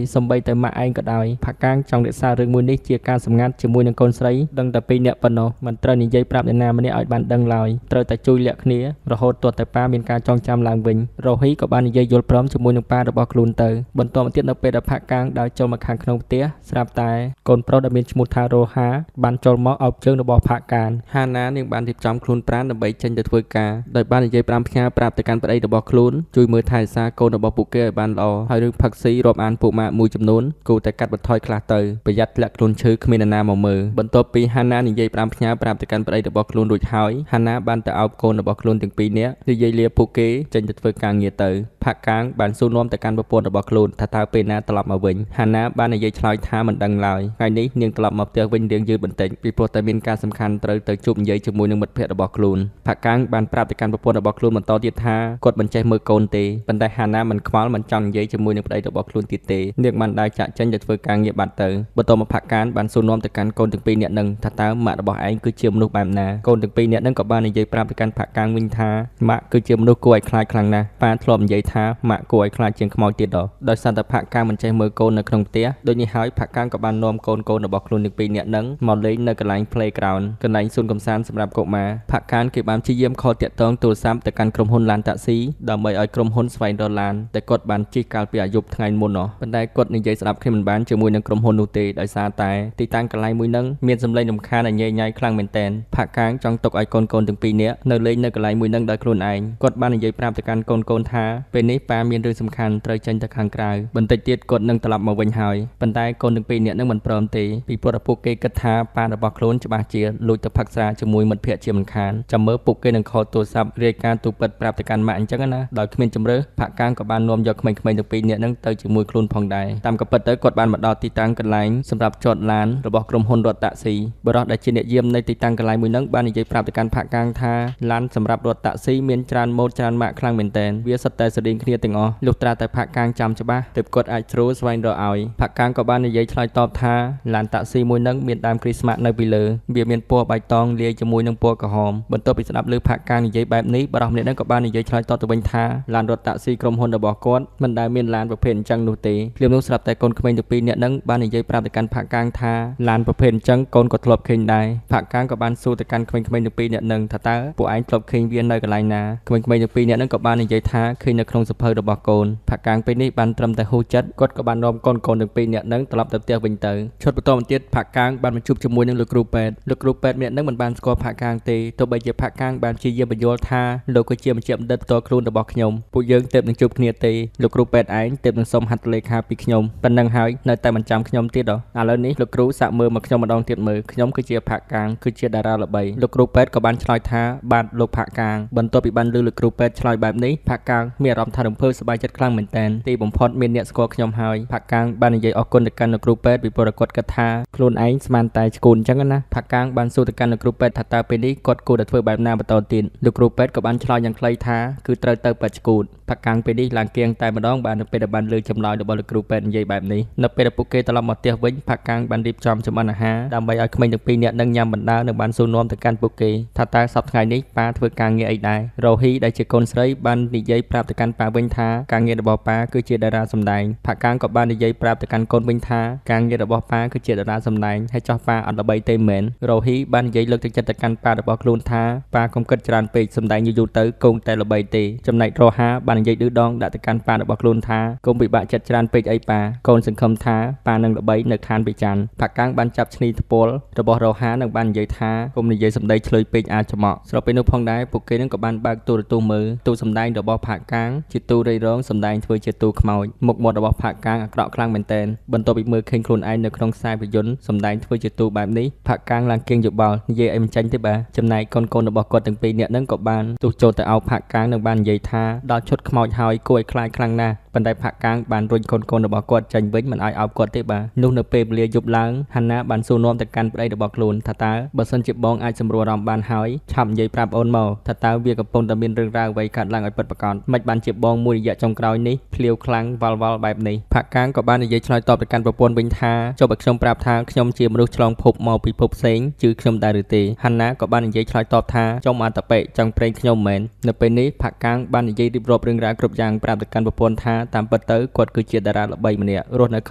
សូម្បីតែម៉ាក់ឯងក៏ដោយផាក់កាងចង់រក្សារឿងមួយនេះជាការសម្ងាត់ជាមួយនឹងកូនស្រីដឹងតែពីរនាក់ប៉ុណ្ណោះមិនត្រូវនិយាយប្រាប់អ្នកណាម្នាក់ឲ្យបានដឹងឡើយត្រូវតែជួយលាក់គ្នារហូតទាល់តែប៉ាមានការចងចាំឡើងវិញរ៉ូហ៊ីក៏បាននិយាយយល់ព្រមជាមួយនឹងប៉ារបស់ខ្លួនទៅបន្តមកទៀតនៅពេលដែលផាក់កាងដើរចូលមកខាងក្នុងផ្ទះស្រាប់តែកូនប្រុសដែលមានឈ្មោះថារ៉ូហាបានចូលមកអោបជើងរបស់ផាក់កាងហាណានាងបានរៀបចំខ្លួនប្រាណដើម្បីចេញទៅធ្វើការដោយបាននិយាយប្រាំផ្ញើប្រាប់ទៅកាន់ប្តីរបស់ខ្លួនជួយមើលថែរក្សាកូនរបស់ពួកគេឲ្យបានល្អហើយរឿងផឹកស៊ីរាប់អានពួកម៉ាកមួយចំនួនគួរតែកាត់បន្ថយខ្លះទៅប្រយ័ត្នធ្លាក់ខ្លួនឈឺគ្មាននរណាមកមើលបន្ទាប់ពីហាណានិយាយប្រាំផ្ញើប្រាប់ទៅកាន់ប្តីរបស់ខ្លួនរួចហើយហាណាបានទៅអោបកូនរបស់ខ្លួនទាំងពីរនាក់និយាយលាពួកគេចេញទៅធ្វើការងារទៅផាក់កាងបានសួរនាំទៅកាន់ប្រពន្ធរបស់ខ្លួនថាតើពេលណាត្រឡប់មកវិញហាណាបាននិយាយឆ្លើយថាមិនដឹងឡើយថ្ងៃនេះនាងត្រឡប់មកផ្ទះវិញរៀងយឺតបន្តិចពីព្រោះតែមានការសំខាន់ត្រូវទៅជួបនិយាយជាមួយនឹងមិត្តភ័ក្តិរបស់ខ្លួនផាក់កាងបានប្រាប់ទៅកាន់ប្រពន្ធរបស់ខ្លួនបន្តទៀតថាគាត់មិនចេះមើលកូនទេប៉ុន្តែហាណាមិនខ្វល់មិនចង់និយាយជាមួយនឹងប្តីរបស់ខ្លួនទៀតទេនាងបានដើរចាក់ចេញទៅធ្វើការងារបាត់ទៅបន្ទាប់មកផាក់កានបានសួរនាំទៅកាន់កូនទាំងពីរនាក់នឹងថាតើម៉ាក់របស់ឯងគឺជាមនុស្សបែបណាកូនទាំងពីរនាក់នឹងក៏បាននិយាយប្រាប់ទៅកាន់ផាក់កាងវិញថាម៉ាក់គឺជាមនុស្សគួរឲ្យខ្លាចខ្លាំងណាស់ប៉ាធ្លាប់និយាយថាម៉ាក់គួរឲ្យខ្លាចជាងខ្មោចទៀតដល់ដោយសារតែផាក់កាងមិនចេះមើលកូននៅក្នុងផ្ទះដូចនេះហើយផាក់កាងក៏បាននាំកូនរបស់ខ្លួនទាំងពីរនាក់នឹងមកលេងនៅកន្លែង playground កន្លែងសួនកម្សាន្តសម្រាប់កុមារផាក់កានគេបានព្យាយាមខលទាក់ទងទូរស័ព្ទទៅកាន់ក្រុមហ៊ុនឡានតាក់ស៊ីដើម្បីឲ្យក្រុមហ៊ុនស្វែងរកឡានតែគាត់បាន ជិះកាលពីអាយុថ្ងៃមុនណោះប៉ុន្តែគាត់និយាយស្ដាប់គ្នាមិនបានជាមួយនឹងក្រុមហ៊ុននោះទេដោយសារតែទីតាំងកន្លែងមួយហ្នឹងមានសម្លេងរំខានឲ្យញ៉ៃញ៉ៃខ្លាំងមែនទែនផាក់កាងចង់ទុកឲ្យកូនៗទាំងពីរនាក់នៅលេងនៅកន្លែងមួយហ្នឹងដោយខ្លួនឯងគាត់បាននិយាយប្រាប់ទៅកាន់កូនៗថាពេលនេះប៉ាមានរឿងសំខាន់ត្រូវចេញទៅខាងក្រៅបន្តិចទៀតគាត់នឹងត្រឡប់មកវិញហើយប៉ុន្តែកូនទាំងពីរនាក់នឹងមិនព្រមទេពីព្រោះពួកគេគិតថាប៉ារបស់ខ្លួនច្បាស់ជាលួចទៅផឹកស្រាជាមួយមិត្តភ័ក្តិជាមិនខានចាំមើលពួកគេនឹងខលទូរស័ព្ទរាយការណ៍ទូពិតប្រាប់ទៅកាន់ម៉ាក់អញ្ចឹងណាដោយគ្មានជម្រើសផាក់កាងក៏បាននាំយកក្មេងៗទាំងពីរនាក់នឹងទៅជាមួយខ្លួនផងដែរតាមក៏ពិតទៅគាត់បានមកដល់ទីតាំងកន្លែងសម្រាប់ចតឡានរបស់ក្រុមហ៊ុនរត់តាក់ស៊ីបុរសដែលជាអ្នកយាមនៃទីតាំងកន្លែងមួយនឹងបាននិយាយប្រាប់ទៅកាន់ផាក់កាងថាឡានសម្រាប់រត់តាក់ស៊ីមានច្រើនម៉ូតច្រើនម៉ាកខ្លាំងមែនទែនវាសុទ្ធតែស្រដៀងគ្នាទាំងអស់លុះត្រាតែផាក់កាងចាំច្បាស់ទើបគាត់អាចស្រួលស្វែងរកឲ្យផាក់កាងក៏បាននិយាយឆ្លើយតបថាឡានតាក់ស៊ីមួយនឹងមានដើមគ្រីស្មាស់នៅពីលើវាមានពណ៌បៃតងលាយជាមួយនឹងពណ៌ក្រហមបន្ទាប់ពីស្ដាប់ឮផាក់កាងនិយាយបែបនេះបុរសម្នាក់នឹងក៏បាននិយាយឆ្លើយតបទៅវិញថាឡានរត់តាក់ស៊ីក្រុមហ៊ុនរបស់គាត់មិនដែលមានឡានប្រភេទអញ្ចឹងនោះទេភ្លាមនោះស្រាប់តែកូនក្មេងទាំងពីរនាក់នឹងបាននិយាយប្រាប់ទៅកាន់ផាក់កាងថាឡានប្រភេទអញ្ចឹងកូនក៏ធ្លាប់ឃើញដែរផាក់កាងក៏បានសួរទៅកាន់ក្មេងៗទាំងពីរនាក់នឹងថាតើពួកឯងធ្លាប់ឃើញវានៅកន្លែងណាក្មេងៗទាំងពីរនាក់នឹងក៏បាននិយាយថាឃើញនៅក្នុងសភៅរបស់កូនផាក់កាងពេលនេះបានត្រឹមតែហ៊ូចិត្តគាត់ក៏បាននាំកូនៗទាំងពីរនាក់នឹងត្រឡប់ទៅផ្ទះវិញទៅឈុតបន្តមកទៀតផាក់កាងបានមកជួបជាមួយនឹងលោកគ្រូពេទ្យលោកគ្រូពេទ្យម្នាក់នឹងមិនបានស្គាល់ផាក់កាងទេទោះបីជាផាក់កាងបានព្យាយាមបញ្យល់ថាលោកក៏ជាមជ្ឈបណ្ឌិតផ្ទាល់ខ្លួនរបស់ខ្ញុំពួកយើងទើបនឹងជួបគ្នាទេលោកគ្រូពេទ្យឯងទើបនឹងសុំហត្ថលេខាពីខ្ញុំប៉ុណ្ណឹងហើយនៅតែមិនចាំខ្ញុំទៀតដល់ឥឡូវនេះលោកគ្រូសាកមើលមកខ្ញុំម្ដងទៀតមើលខ្ញុំគឺជាផាក់កាងគឺជាតារាល្បីលោកគ្រូពេទ្យក៏បានឆ្លើយថាបាទលោកផាក់កាងបន្ទាប់ពីបានឮលោកគ្រូពេទ្យឆ្លើយបែបនេះផាក់កាងមានអារម្មណ៍ថារំភើបសប្បាយចិត្តខ្លាំងមែនទែនទីបំផុតមានអ្នកស្គាល់ខ្ញុំហើយផាក់កាងបាននិយាយអរគុណទៅកាន់លោកគ្រូពេទ្យពីព្រោះគាត់គិតថាខ្លួនឯងស្មានតែឆ្កួនអញ្ចឹងណាផាក់កាងបានសួរទៅកាន់លោកគ្រូពេទ្យថាតើពេលនេះគាត់គួរតែធ្វើបែបណាបន្តទៀតលោកគ្រូពេទ្យក៏បានឆ្លើយយ៉ាងខ្លីថាគឺត្រូវទៅបាច់ឆ្កួតផាក់កាងពេលនេះឡើងគៀងតែម្ដងបាននៅពេលដែលបានលើចម្លើយរបស់លោកគ្រូពេទ្យនិយាយបែបនេះនៅពេលដែលពួកគេត្រឡប់មកផ្ទះវិញផាក់កាងបានរៀបចំចម្អិនអាហារដើម្បីឲ្យក្មេងទាំងពីរនាក់នឹងញ៉ាំបណ្ដើរនិងបានសួរនាំទៅកាន់ពួកគេថាតើសប្តាហ៍ថ្ងៃនេះប៉ាធ្វើការងារអីដែររ៉ូហ៊ីដែលជាកូនស្រីបាននិយាយប្រាប់ទៅកាន់ប៉ាវិញថាការងាររបស់ប៉ាគឺជាតារាសម្ដែងផាក់កាងក៏បាននិយាយប្រាប់ទៅកាន់កូនវិញថាការងាររបស់ប៉ាគឺជាតារាសម្ដែងហើយចោះប៉ាអត់ល្បីទេមែនរ៉ូហ៊ីបាននិយាយលើកទឹកចិត្តទៅកាន់ប៉ារបស់ខ្លួនថាប៉ាកុំគិតច្រើនពេកសម្ដែងយូរៗទៅគង់តែល្បីទេចំណែករ៉ូហាបាននិយាយឌឺដងដាក់ទៅកាន់ប៉ារបស់ខ្លួនថាកុំពិបាកចិត្តច្រើនពេកអីប៉ាកូនសង្ឃឹមថាប៉ានឹងល្បីនៅឋានពិចារផាក់កាងបានចាប់ឈ្នីថ្ពាល់របស់រ៉ូហានិងបាននិយាយថាកុំនិយាយសម្ដីឆ្លើយពេកអាចច្មក់ស្របពេលនោះផងដែរពួកគេនឹងក៏បានបើកទូរទស្សន៍មើលទូសម្ដែងរបស់ផាក់កាងជាទូរៃរងសម្ដែងធ្វើជាទូខ្មោចមុខមាត់របស់ផាក់កាងអាក្រក់ខ្លាំងមែនទែនបន្ទាប់ពីមើលឃើញខ្លួនឯងនៅក្នុងខ្សែភាពយន្តសម្ដែងធ្វើជាទូបែបនេះផាក់កាងឡើងគៀងយោបល់និយាយឲ្យមិនចាញ់ទេបាទចំណែកកូនៗរបស់គាត់ទាំងពីរនាក់នឹងក៏បានទុះចូលទៅអោបផាក់កាងនិងបាននិយាយថាដល់ឈុតខ្មោចហើយគួរឲ្យខ្លាចខ្លាំងណាស់ប៉ុន្តែផាក់កាងបានរុញកូនៗរបស់គាត់ចេញវិញមិនឲ្យអោបគាត់ទេបាទនោះនៅពេលវេលាយប់ឡើងហាណាបានសួរនាំទៅកាន់ប្តីរបស់ខ្លួនថាតើបើសិនជាបងអាចសម្រួលអារម្មណ៍បានហើយឆាប់និយាយប្រាប់អូនមកថាតើវាកំពុងតែមានរឿងរ៉ាវអ្វីកើតឡើងឲ្យពិតប្រាកដមិនបានជាបងមួយរយៈចុងក្រោយនេះភ្លាវខ្លាំងវល់វល់បែបនេះផាក់កាងក៏បាននិយាយឆ្លើយតបទៅកាន់ប្រពន្ធវិញថាចុះបើខ្ញុំប្រាប់ថាខ្ញុំជាមនុស្សឆ្លងភពមកពីភពផ្សេងជឿខ្ញុំដែរឬទេហាណាក៏បាននិយាយឆ្លើយតបថាចុំអត្តបិចង់ប្រេងខ្ញុំមែននៅពេលនេះផាក់កាងបាននិយាយរៀបរាប់រឿងរ៉ាវគ្រប់យ៉ាងប្រាប់ទៅកាន់ប្រពន្ធថាតាមពិតទៅគាត់គឺជាតារាល្បីម្នាក់រស់នៅខ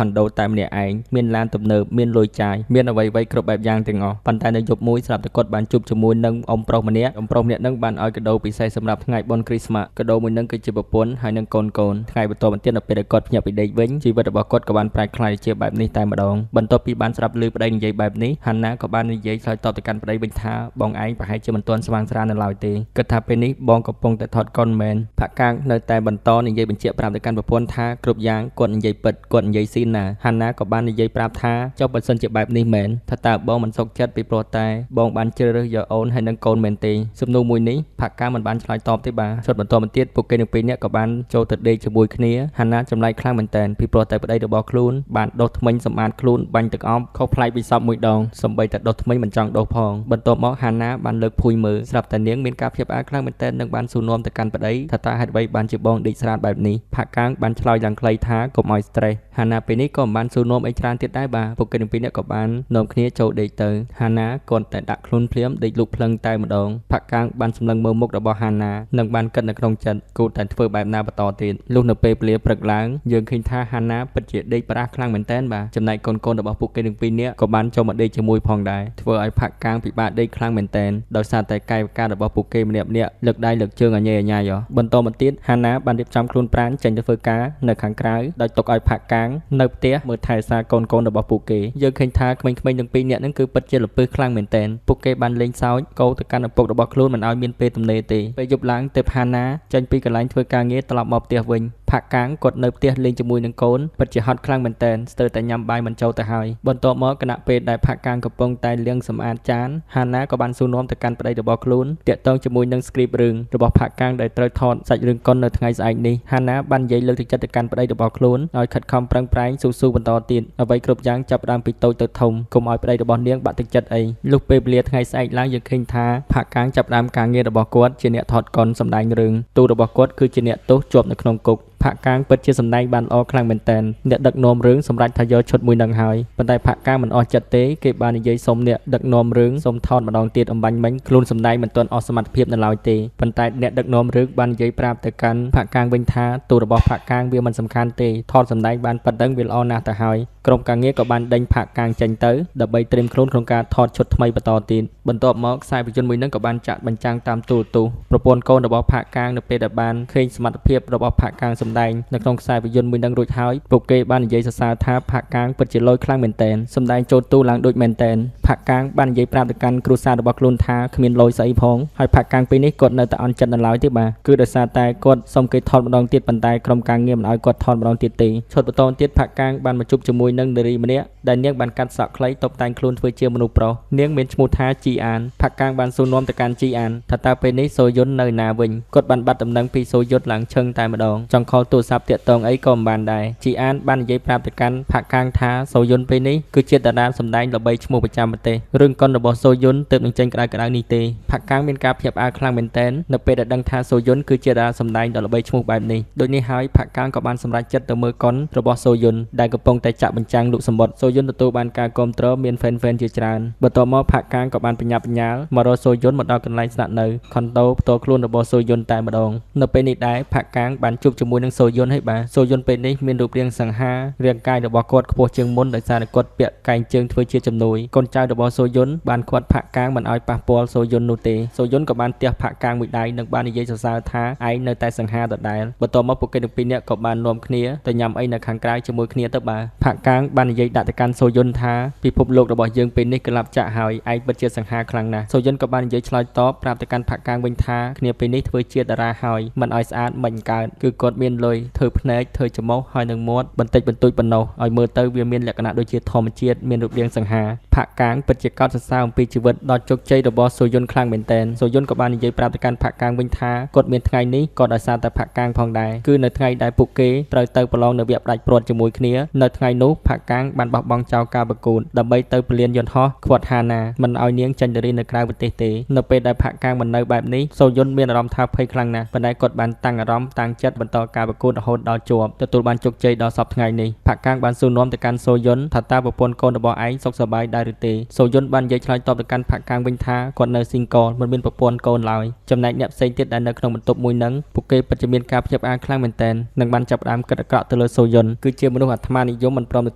ុនដូតែម្នាក់ឯងមានឡានទំនើបមានលុយចាយមានអ្វីៗគ្រប់បែបយ៉ាងទាំងអស់ប៉ុន្តែនៅយប់មួយស្រាប់តែគាត់បានជួបជាមួយនឹងអ៊ំប្រុសម្នាក់អ៊ំប្រុសម្នាក់នឹងបានឲ្យកដោពិសេសសម្រាប់ថ្ងៃបុណ្យគ្រីស្មាស់កដោមួយនឹងគឺជាប្រពន្ធហើយនឹងកូនថ្ងៃបន្តមកទៀតនៅពេលដែលគាត់ភ្ញាក់ពីដេកវិញជីវិតរបស់គាត់ក៏បានប្រែក្លាយជាបែបនេះតែម្ដងបន្ទាប់ពីបានស្ដាប់ឮប្តីនិយាយបែបនេះហាណាក៏បាននិយាយឆ្លើយតបទៅកាន់ប្តីវិញថាបងឯងប្រហែលជាមិនទាន់ស្វាងស្រានៅឡើយទេគិតថាពេលនេះបងកំពុងតែថតកុនមែនផាក់កាងនៅតែបន្តនិយាយបញ្ជាក់ប្រាប់ទៅកាន់ប្រពន្ធថាគ្រប់យ៉ាងគាត់និយាយពិតគាត់និយាយស៊ីណាហាណាក៏បាននិយាយប្រាប់ថាចុះបើសិនជាបែបនេះមែនថាតើបងមិនសុខចិត្តពីព្រោះតែបងបានជ្រើសរើសយកអូនហើយនឹងកូនមែនទេសំណួរមួយនេះផាក់កាងមិនបានឆ្លើយតបទេបាទឈុតបន្តមកទៀតពួកគេទាំងពីរនាក់ក៏បានចូលទៅដេកជាមួយគ្នាហាណាចម្លែកខ្លាំងមែនទែនពីព្រោះតែប្តីរបស់ខ្លួនបានដុសធ្មេញសម្អាតខ្លួនបាញ់ទឹកអប់ខុសប្លែកពីសពមួយដងសំបីតែដុសធ្មេញមិនចង់ដុសផងបន្ទាប់មកហាណាបានលើកភួយមើលស្រាប់តែនាងមានការភ្ញាក់ផ្អើលខ្លាំងមែនទែននិងបានសួរនាំទៅកាន់ប្តីថាតើហេតុអ្វីបានជាបងដេកស្រាតបែបនេះផាក់កាងបានឆ្លើយយ៉ាងខ្លីថាកុំឲ្យ stress ហាណាពេលនេះក៏មិនបានសួរនាំអីច្រើនទៀតដែរបាទពួកគេទាំងពីរនាក់ក៏បាននាំគ្នាចូលដេកទៅហាណាគាត់តែដាក់ខ្លួនភ្លាមដេកលូកភ្លឹងតែម្ដងផាក់កាងបានសម្លឹងមើលមុខរបស់ហាណានិងបានគិតនៅក្នុងចិត្តគួរតែធ្វើបែបណាបន្តទៀតលុះនៅពេលពលាព្រឹកឡើងយើងឃើញថាហាណាពិតជាដេកប្រាស់ខ្លាំងមែនទែនបាទចំណែកកូនៗរបស់ពួកគេទាំងពីរនាក់ក៏បានចូលមកដេកជាមួយផងដែរធ្វើឲ្យផាក់កាងពិបាកដេកខ្លាំងមែនទែនដោយសារតែកាយវិការរបស់ពួកគេម្នាក់ៗលើកដៃលើកជើងអញ៉ៃអញ៉ៃបន្តមកទៀតហាណាបានរៀបចំខ្លួនប្រាណចេញទៅធ្វើ ធ្វើការនៅខាងក្រៅដោយទុកឲ្យផាក់កាងនៅផ្ទះមើលថែសារកូនៗរបស់ពួកគេយើងឃើញថាក្មេងៗទាំងពីរនាក់ហ្នឹងគឺពិតជាល្ពឹសខ្លាំងមែនទែនពួកគេបានលេងសើចកោទៅកាន់ឪពុករបស់ខ្លួនមិនឲ្យមានពេលទំនេរទេពេលយប់ឡើងទេពហាណាចេញពីកន្លែងធ្វើការងារត្រឡប់មកផ្ទះវិញផាក់កាងគាត់នៅផ្ទះលេងជាមួយនឹងកូនពិតជាហត់ខ្លាំងមែនទែនស្ទើរតែញ៉ាំបាយមិនចូលទៅហើយបន្ទាប់មកគណៈពេលដែលផាក់កាងកំពុងតែលាងសម្អាតចានហាណាក៏បានសួរនាំទៅកាន់ប្តីរបស់ខ្លួនទាក់ទងជាមួយនឹង script រឿងរបស់ផាក់កាងដែលត្រូវថតសាច់រឿងកុននៅថ្ងៃស្អែកនេះហាណាបាននិយាយលើកទឹកចិត្តទៅកាន់ប្តីរបស់ខ្លួនឲ្យខិតខំប្រឹងប្រែងស៊ូៗបន្តទៀតអ្វីគ្រប់យ៉ាងចាប់ផ្ដើមពីតូចទៅធំកុំឲ្យប្តីរបស់នាងបាក់ទឹកចិត្តអីលុះពេលវេលាថ្ងៃស្អែកឡើងយើងឃើញថាផាក់កាងចាប់ផ្ដើមការងាររបស់គាត់ជាអ្នកថតកុនសម្ដែងរឿងទូរបស់គាត់គឺជាអ្នកទោសជាប់នៅក្នុងគុកផាក់កាងពិតជាសម្ដែងបានល្អខ្លាំងមែនទែនអ្នកដឹកនាំរឿងសម្រេចថាយកឈុតមួយនឹងហើយប៉ុន្តែផាក់កាងមិនអស់ចិត្តទេគេបាននិយាយសុំអ្នកដឹកនាំរឿងសុំថតម្ដងទៀតអំបញ្ញមិញខ្លួនសម្ដែងមិនទាន់អស់សមត្ថភាពនៅឡើយទេប៉ុន្តែអ្នកដឹកនាំរឿងបាននិយាយប្រាប់ទៅកាន់ផាក់កាងវិញថាទូរបស់ផាក់កាងវាមិនសំខាន់ទេថតសម្ដែងបានប៉ុណ្ណឹងវាល្អណាស់ទៅហើយក្រុមការងារក៏បានដេញផាក់កាងចេញទៅដើម្បីត្រៀមខ្លួនក្នុងការថតឈុតថ្មីបន្តទៀតបន្ទាប់មកខ្សែភាពយន្តមួយនឹងក៏បានចាក់បញ្ចាំងតាមទូរទស្សន៍ប្រពន្ធកូនរបស់ផាក់កាងនៅពេលដែលបានឃើញសមត្ថភាពរបស់ផាក់កាងសម្ដែងនៅក្នុងខ្សែភាពយន្តមួយនឹងរួចហើយពួកគេបាននិយាយសរសើរថាផាក់កាងពិតជាលយខ្លាំងមែនទែនសម្ដែងចូលទូឡើងដូចមែនទែនផាក់កាងបាននិយាយប្រាប់ទៅកាន់គ្រួសាររបស់ខ្លួនថាគ្មានលយស្អីផងហើយផាក់កាងពេលនេះគាត់នៅតែអន់ចិត្តនៅឡើយទេបាទគឺដោយសារតែគាត់សុំគេថតម្ដងទៀតប៉ុន្តែក្រុមការងារមិនឲ្យគាត់ថតម្ដងទៀតទេឈុតបន្តទៀតផាក់កាងបានមកជួបជាមួយនឹងនារីម្នាក់ដែលនាងបានកាត់សក់ខ្លីតុបតែងខ្លួនធ្វើជាមនុស្សប្រុសនាងមានឈ្មោះថាជីអានផាក់កាងបានសួរនាំទៅកាន់ជីអានថាតើពេលនេះសូយុននៅណាវិញគាត់បានបាត់ដំណឹងពីសូយុនឡើងឈឹងតែម្ដងចង់ខលទូរស័ព្ទទាក់ទងអីក៏មិនបានដែរជីអានបាននិយាយប្រាប់ទៅកាន់ផាក់កាងថាសូយុនពេលនេះគឺជាតារាសម្ដែងល្បីឈ្មោះប្រចាំប្រទេសរឿងកុនរបស់សូយុនទើបនឹងចេញក្តៅៗនេះទេផាក់កាងមានការភ្ញាក់ផ្អើលខ្លាំងមែនទែននៅពេលដែលដឹងថាសូយុនគឺជាតារាសម្ដែងដ៏ល្បីឈ្មោះបែបនេះដូចនេះហើយផាក់កាងក៏បានសម្រេចចិត្តទៅមើលកុនរបស់សូយុនដែលកំពុងតែចាក់បញ្ចាំងលក់សម្បត្តិសូយុនទទួលបានការគាំទ្រមានហ្វេនៗជាច្រើនបន្ទាប់មកផាក់កាងក៏បានប្រញាប់ប្រញាល់មករកសូយុនមកដល់កន្លែងស្នាក់នៅខុនដូផ្ទាល់ខ្លួនរបស់សូយុនតែម្ដងនៅពេលនេះដែរផាក់កាងបានជួបជាមួយនឹងសូយុនហើយបាទសូយុនពេលនេះមានរូបរាងសង្ហារាងកាយរបស់គាត់ខ្ពស់ជាងមុនដោយសារតែគាត់ពាក់កែងជើងធ្វើជាជំនួយកូនចៅរបស់សូយុនបានឃាត់ផាក់កាងមិនឲ្យប៉ះពាល់សូយុននោះទេសូយុនក៏បានទះផាក់កាងមួយដៃនិងបាននិយាយសរសើរថាឯងនៅតែសង្ហាដដែលបន្ទាប់មកពួកគេទាំងពីរនាក់ក៏បាននាំគ្នាទៅញ៉ាំអីនៅខាងក្រៅជាមួយគ្នាទៅបាទផាក់កាងបាននិយាយដាក់ទៅកាន់សូយុនថាពិភពលោករបស់យើងពេលនេះក្លាប់ចាក់ហើយឯងពិតជាសង្ហាខ្លាំងណាស់សូយុនក៏បាននិយាយឆ្លើយតបប្រាប់ទៅកាន់ផាក់កាងវិញថាគ្នាពេលនេះធ្វើជាតារាហើយមិនឲ្យស្អាតមិនកើតគឺគាត់មានលុយធ្វើភ្នែកធ្វើច្រមុះហើយនឹងមាត់បន្តិចបន្តួចប៉ុណ្ណោះឲ្យមើលទៅវាមានលក្ខណៈដូចជាធម្មជាតិមានរូបរាងសង្ហាផាក់កាងពិតជាកោតសរសើរអំពីជីវិតដ៏ជោគជ័យរបស់សូយុនខ្លាំងមែនទែនសូយុនក៏បាននិយាយប្រាប់ទៅកាន់ផាក់កាងវិញថាគាត់មានថ្ងៃនេះក៏ដោយសារតែផាក់កាងផងដែរគឺនៅថ្ងៃដែលពួកគេត្រូវទៅប្រឡងនៅវគ្គផ្ដាច់ព្រាត់ជាមួយគ្នានៅថ្ងៃនោះផាក់កាងបានបោះបង់ចោលការប្រកួតដើម្បីទៅពលានយន្តហោះខ្វាត់ហាណាមិនឲ្យនាងចេញទៅរៀននៅក្រៅប្រទេសទេនៅពេលដែលផាក់កាងមិននៅបែបនេះសូយុនមានអារម្មណ៍ថាភ័យខ្លាំងណាស់ប៉ុន្តែគាត់បានតាំងអារម្មណ៍តាំងចិត្តបន្តការប្រកួតរហូតដល់ជាប់ទទួលបានជោគជ័យដល់សព្វថ្ងៃនេះផាក់កាងបានសួរនាំទៅកាន់សូយុនថាតើប្រពន្ធកូនរបស់ឯងសុខសប្បាយដែរឬទេសូយុនបាននិយាយឆ្លើយតបទៅកាន់ផាក់កាងវិញថាគាត់នៅស៊ីងកលមិនមានប្រពន្ធកូនឡើយចំណែកអ្នកផ្សេងទៀតដែលនៅក្នុងបន្ទប់មួយនឹងពួកគេពិតជាមានការភ្ញាក់ផ្អើលខ្លាំងមែនទែននិងបានចាប់ផ្ដើមគិតអាក្រក់ទៅលើសូយុនគឺជាមនុស្សអាត្មានិយមមិនព្រមទ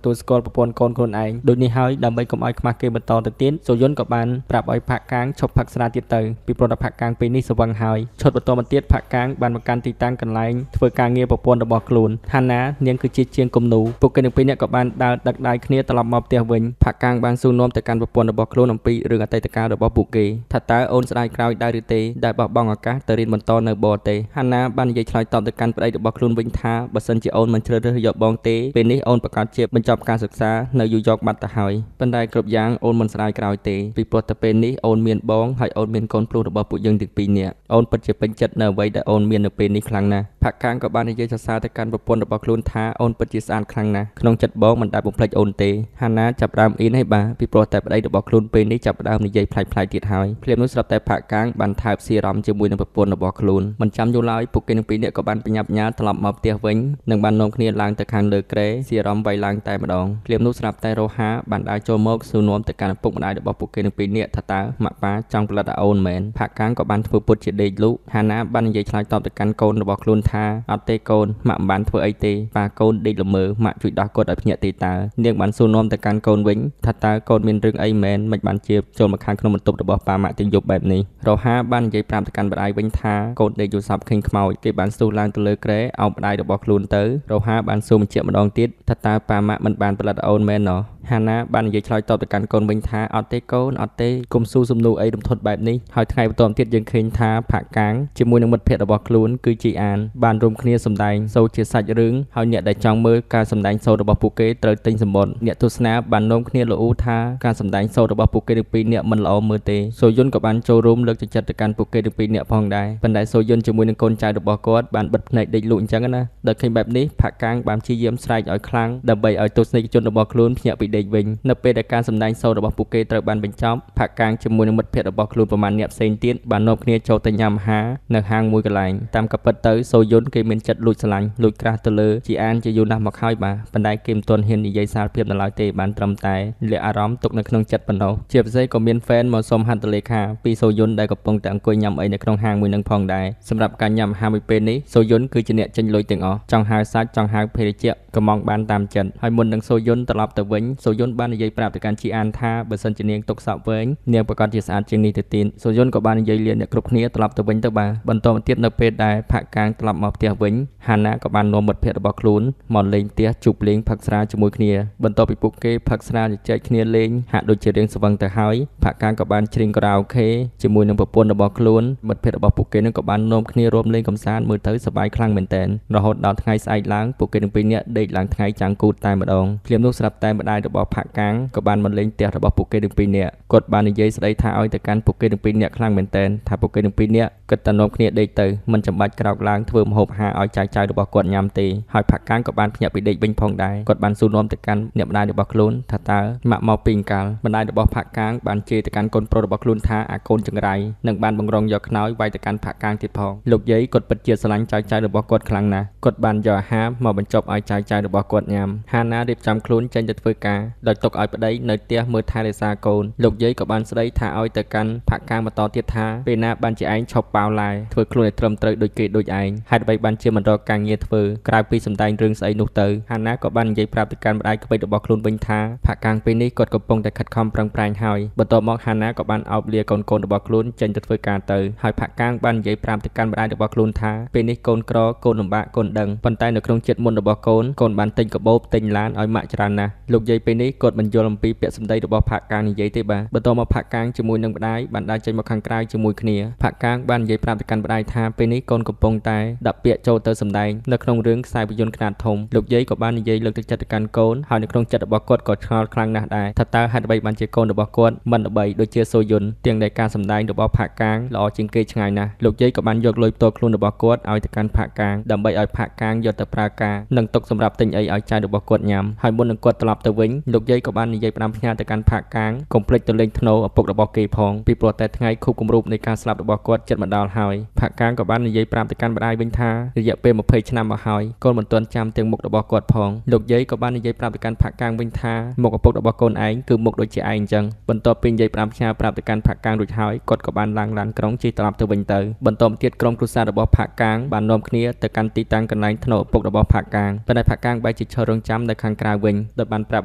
ទួលស្គាល់ប្រពន្ធកូនខ្លួនឯងដូចនេះហើយដើម្បីកុំឲ្យខ្មាស់គេបន្តទៅទៀតសូយុនក៏បានប្រាប់ឲ្យផាក់កាងឈប់ផឹកស្រាទៀតទៅពីព្រោះតែផាក់កាងពេលនេះស្វឹងហើយឈុតបន្តមកទៀតផាក់កាងបានមកកាន់ទីតាំងកន្លែងធ្វើការងារប្រពន្ធរបស់ខ្លួនហាណានាងគឺជាជាងគំនូពួកគេទាំងពីរនាក់ក៏បានដើរដឹកដៃគ្នាត្រឡប់មកផ្ទះវិញផាក់កាងបានសួរនាំទៅកាន់ប្រពន្ធរបស់ខ្លួនអំពីរឿងអតីតកាលរបស់ពួកគេថាតើអូនស្ដាយក្រោយដែរឬទេដែលបោះបង់ឱកាសទៅរៀនបន្តនៅបរទេសហាណាបាននិយាយឆ្លើយតបទៅកាន់ប្តីរបស់ខ្លួនវិញថាបើសិនជាអូនមិនជ្រើសរើសយកបងទេពេលនេះអូនប្រកាសជាបញ្ចប់ការសិក្សានៅញូវយ៉កបាត់ទៅហើយប៉ុន្តែគ្រប់យ៉ាងអូនមិនស្ដាយក្រោយទេពីព្រោះតែពេលនេះអូនមានបងហើយអូនមានកូនភ្លោះរបស់ពួកយើងទាំងពីរនាក់អូនពិតជាពេញចិត្តនៅអ្វីដែលអូនមាននៅពេលនេះខ្លាំងណាស់ផាក់កាងក៏បាននិយាយសរសើរទៅកាន់ប្រពន្ធរបស់ខ្លួនថាអូនពិតជាស្អាតខ្លាំងណាស់ក្នុងចិត្តបងមិនដែលបំភ្លេចអូនទេហាណាចាប់ផ្ដើមអៀនហើយបាទពីព្រោះតែប្តីរបស់ខ្លួនពេលនេះចាប់ផ្ដើមនិយាយប្លែកៗទៀតហើយភ្លាមនោះស្រាប់តែផាក់កាងបានថើបស៊ីអារម្មណ៍ជាមួយនឹងប្រពន្ធរបស់ខ្លួនមិនចាំយូរឡើយពួកគេទាំងពីរនាក់ក៏បានប្រញាប់ញ៉ាត្រឡប់មកផ្ទះវិញនិងបាននាំគ្នាឡើងទៅខាងលើគ្រែស៊ីអារម្មណ៍វាយឡើងតែ តែម្ដងភ្លាមនោះស្រាប់តែរ៉ូហាបានដើរចូលមកសួរនាំទៅកាន់ឪពុកម្ដាយរបស់ពួកគេទាំងពីរនាក់ថាតើម៉ាក់ប៉ាចង់ផលិតអូនមែនផាកាំងក៏បានធ្វើពុតជាដេកលក់ហាណាបាននិយាយឆ្លើយតបទៅកាន់កូនរបស់ខ្លួនថាអត់ទេកូនម៉ាក់មិនបានធ្វើអីទេប៉ាកូនដេកល្មើម៉ាក់ជួយដោះគាត់ឲ្យភ្ញាក់ទេតើនាងបានសួរនាំទៅកាន់កូនវិញថាតើកូនមានរឿងអីមែនមិនបានជាចូលមកខាងក្នុងបន្ទប់របស់ប៉ាម៉ាក់ទាំងយប់បែបនេះរ៉ូហាបាននិយាយប្រាប់ទៅកាន់ម្ដាយវិញថាកូនដេកយល់សប្តិឃើញខ្មោចគេបានស្ទុះឡើងទៅលើគ្រែអោបម្ដាយរបស់ខ្លួនទៅរ៉ូហាបានសួរបញ្ជាក់ម្ដងទៀតថាតើប៉ាម៉ាក់មិនបានផលិតអូនមែនណោះហាណាបាននិយាយឆ្លើយតបទៅកាន់កូនវិញថាអត់ទេកូនអត់ទេកុំសួរសំណួរអីរំធត់បែបនេះហើយថ្ងៃបន្ទាប់ទៀតយើងឃើញថាផាកាំងជាមួយនឹងមិត្តភ័ក្តិរបស់ខ្លួនគឺជីអានបានរួមគ្នាសម្ដែងសូត្រជាសាច់រឿងហើយអ្នកដែលចង់មើលការសម្ដែងសូត្ររបស់ពួកគេត្រូវទិញសំបុត្រអ្នកទស្សនាបាននាំគ្នាលូថាការសម្ដែងសូត្ររបស់ពួកគេទាំងពីរនាក់មិនល្អមើលទេសូយុនក៏បានចូលរួមលើកទឹកចិត្តទៅកាន់ពួកគេទាំងពីរនាក់ផងដែរប៉ុន្តែសូយុនជាមួយនឹងកូនចៅរបស់គាត់បានបិទភ្នែកដេកលក់អញ្ចឹងណាដល់ឃើញបែបនេះផាកាំងបានព្យាយាមស្រែកឲ្យខ្លាំងដើម្បីឲ្យទស្សនិកជនរបស់ខ្លួនភ្ញាក់ពីដេកវិញនៅពេលដែលការសម្ដែងសូត្ររបស់ពួកគេត្រូវបានបញ្ចប់ផាកាំងជាមួយនឹងមិត្តភ័ក្តិរបស់ខ្លួនប្រមាណអ្នកផ្សេងទៀតបាននាំគ្នាចូលទៅញ៉ាំអាហារនៅហាងមួយកន្លែងតាមក៏ពិតទៅសូយុនគេមានចិត្តលួចស្រឡាញ់លួចក្រាស់ទៅលើជីអានជាយូរណាស់មកហើយបាទប៉ុន្តែគេមិនទាន់ហ៊ាននិយាយសារភាពនៅឡើយទេបានត្រឹមតែលាក់អារម្មណ៍ទុកនៅក្នុងចិត្តប៉ុណ្ណោះជាពិសេសក៏មានហ្វេនមកសុំហត្ថលេខាពីសូយុនដែលកំពុងតែអង្គុយញ៉ាំអីនៅក្នុងហាងមួយនឹងផងដែរសម្រាប់ការញ៉ាំអាហារមួយពេលនេះសូយុនគឺជាអ្នកចេញលុយទាំងអស់ចង់ហៅសាច់ចង់ហៅភេសជ្ជៈក៏មកបានតាមចិត្តហើយមុននឹងសូយុនត្រឡប់ទៅវិញសូយុនបាននិយាយប្រាប់ទៅកាន់ជីអានថាបើសិនជានាងទុកសក់វែងនាងប្រកាសជាស្អាតជាងនេះទៅទៀតសូយុនក៏បាននិយាយលាអ្នកគ្រប់គ្នាត្រឡប់ទៅវិញទៅបាទបន្តមកទៀតនៅពេលដែលផាកាងត្រឡប់មកផ្ទះវិញហាណាក៏បាននាំមិត្តភ័ក្តិរបស់ខ្លួនមកលេងផ្ទះជួបលេងផឹកស្រាជាមួយគ្នាបន្ទាប់ពីពួកគេផឹកស្រាជជែកគ្នាលេងហាក់ដូចជារៀងស្វឹងទៅហើយផាកាងក៏បានច្រៀងខារ៉ាអូខេជាមួយនឹងប្រពន្ធរបស់ខ្លួនមិត្តភ័ក្តិរបស់ពួកគេនឹងក៏បាននាំគ្នារួមលេងកម្សាន្តមើលទៅសប្បាយខ្លាំងមែនទែនរហូតដល់ថ្ងៃស្អែកឡើងពួកគេទាំងពីរនាក់ដេកឡើងថ្ងៃចាំងគូតតែម្ដងភ្លាមនោះស្រាប់តែម្ដាយរបស់ផាកាងក៏បានមកលេងផ្ទះរបស់ពួកគេទាំងពីរនាក់គាត់បាននិយាយស្ដីថាឲ្យទៅកាន់ពួកគេទាំងពីរនាក់ខ្លាំងមែនទែនថាពួកគេទាំងពីរនាក់គិតតែនាំគ្នាដេកទៅមិនចាំបាច់ក្រោកឡើងធ្វើម្ហូបអាហារឲ្យចៅៗរបស់គាត់ញ៉ាំទេហើយផាកាងក៏បានភ្ញាក់ពីដេកវិញផងដែរគាត់បានសួរនាំទៅកាន់អ្នកម្ដាយរបស់ខ្លួនថាតើម៉ាក់មកពីអង្កាលម្ដាយរបស់ផាកាងបានជេរទៅកាន់កូនប្រុសរបស់ខ្លួនថាអាកូនចង្រៃនិងបានបង្រងយកខ្នើយវាយទៅកាន់ផាកាងទៀតផងលោកយាយគាត់ពិតជាស្រឡាញ់ចៅៗរបស់គាត់ខ្លាំងណាស់គាត់បានយកអាហារមកបញ្ចប់ឲ្យចៅៗរបស់គាត់ញ៉ាំហាណារៀបចំខ្លួនចេញទៅធ្វើការដោយទុកឲ្យប្តីនៅផ្ទះមើលថែរក្សាកូនលោកយាយក៏បានស្ដីថាឲ្យទៅកាន់ផាកាងបន្តទៀតថាពេលណាបានជាឯងឈប់ប៉ាវឡាយធ្វើខ្លួនឲ្យត្រឹមត្រូវដូចគេដូចឯងហេតុអ្វីបានជាមិនរកការងារធ្វើក្រៅពីសម្ដែងរឿងស្អីនោះទៅហាណាក៏បាននិយាយប្រាប់ទៅកាន់ម្ដាយក្មេករបស់ខ្លួនវិញថាផាកាងពេលនេះគាត់កំពុងតែខិតខំប្រឹងប្រែងហើយបន្ទាប់មកហាណាក៏បានអោបលាកូនៗរបស់ខ្លួនចេញទៅធ្វើការទៅហើយផាកាងបាននិយាយប្រាប់ទៅកាន់ម្ដាយរបស់ខ្លួនថាពេលនេះកូនក្រកូនលំបាកកូនដឹងប៉ុន្តែនៅក្នុងចិត្តមុនរបស់កូនកូនបានទិញកាបូបទិញឡានឲ្យម៉ាក់ច្រើនណាស់លោកយាយពេលនេះគាត់មិនយល់អំពីពាក្យសម្ដីរបស់ផាកាងនិយាយទេបាទបន្ទាប់មកផាកាងជាមួយនឹងម្ដាយបានដើរចេញមកខាងក្រៅជាមួយគ្នាផាកាងបាននិយាយប្រាប់ទៅកាន់ម្ដាយថាពេលនេះកូនកំពុងតែដាក់ពាក្យចូលទៅសម្ដែងនៅក្នុងរឿងខ្សែភាពយន្តខ្នាតធំលោកយាយក៏បាននិយាយលើកទឹកចិត្តទៅកាន់កូនហើយនៅក្នុងចិត្តរបស់គាត់ក៏ឆ្ងល់ខ្លាំងណាស់ដែរថាតើហេតុអ្វីបានជាកូនរបស់គាត់មិនល្បីដូចជាសូយុនទាំងដែលការសម្ដែងរបស់ផាកាងល្អជាងគេឆ្ងាយណាស់លោកយាយក៏បានយកលុយផ្ទាល់ខ្លួនរបស់គាត់ឲ្យទៅកាន់ផាកាងដើម្បីឲ្យផាកាងយកទៅប្រើការនិងទុកសម្រាប់ទិញអីឲ្យចៅរបស់គាត់ញ៉ាំហើយមុននឹងគាត់ត្រឡប់ទៅវិញលោកយាយក៏បាននិយាយផ្ដាំផ្ញើទៅកាន់ផាកាងកុំភ្លេចទៅលេងធ្នូឪពុករបស់គេផងពីព្រោះតែថ្ងៃខួបគម្រប់នៃការស្លាប់របស់គាត់ជិតមកដល់ហើយផាកាងក៏បាននិយាយប្រាប់ទៅកាន់ម្ដាយវិញថារយៈពេល20ឆ្នាំមកហើយកូនមិនទាន់ចាំទាំងមុខរបស់គាត់ផងលោកយាយក៏បាននិយាយប្រាប់ទៅកាន់ផាកាងវិញថាមុខឪពុករបស់កូនឯងគឺមុខដូចជាឯងអញ្ចឹងបន្ទាប់ពីនិយាយផ្ដាំផ្ញើប្រាប់ទៅកាន់ផាកាងរួចហើយគាត់ក៏បានឡើងឡានក្រុងជិះត្រឡប់ទៅវិញទៅបន្តមកទៀតក្រុមគ្រួសាររបស់ផាកាងបាននាំគ្នាទៅកាន់ទីតាំងកន្លែងធ្នូឪពុករបស់ផាកាងប៉ុន្តែផាកាងបែរជាឈររងចាំនៅខាងក្រៅវិញដោយបានប្រាប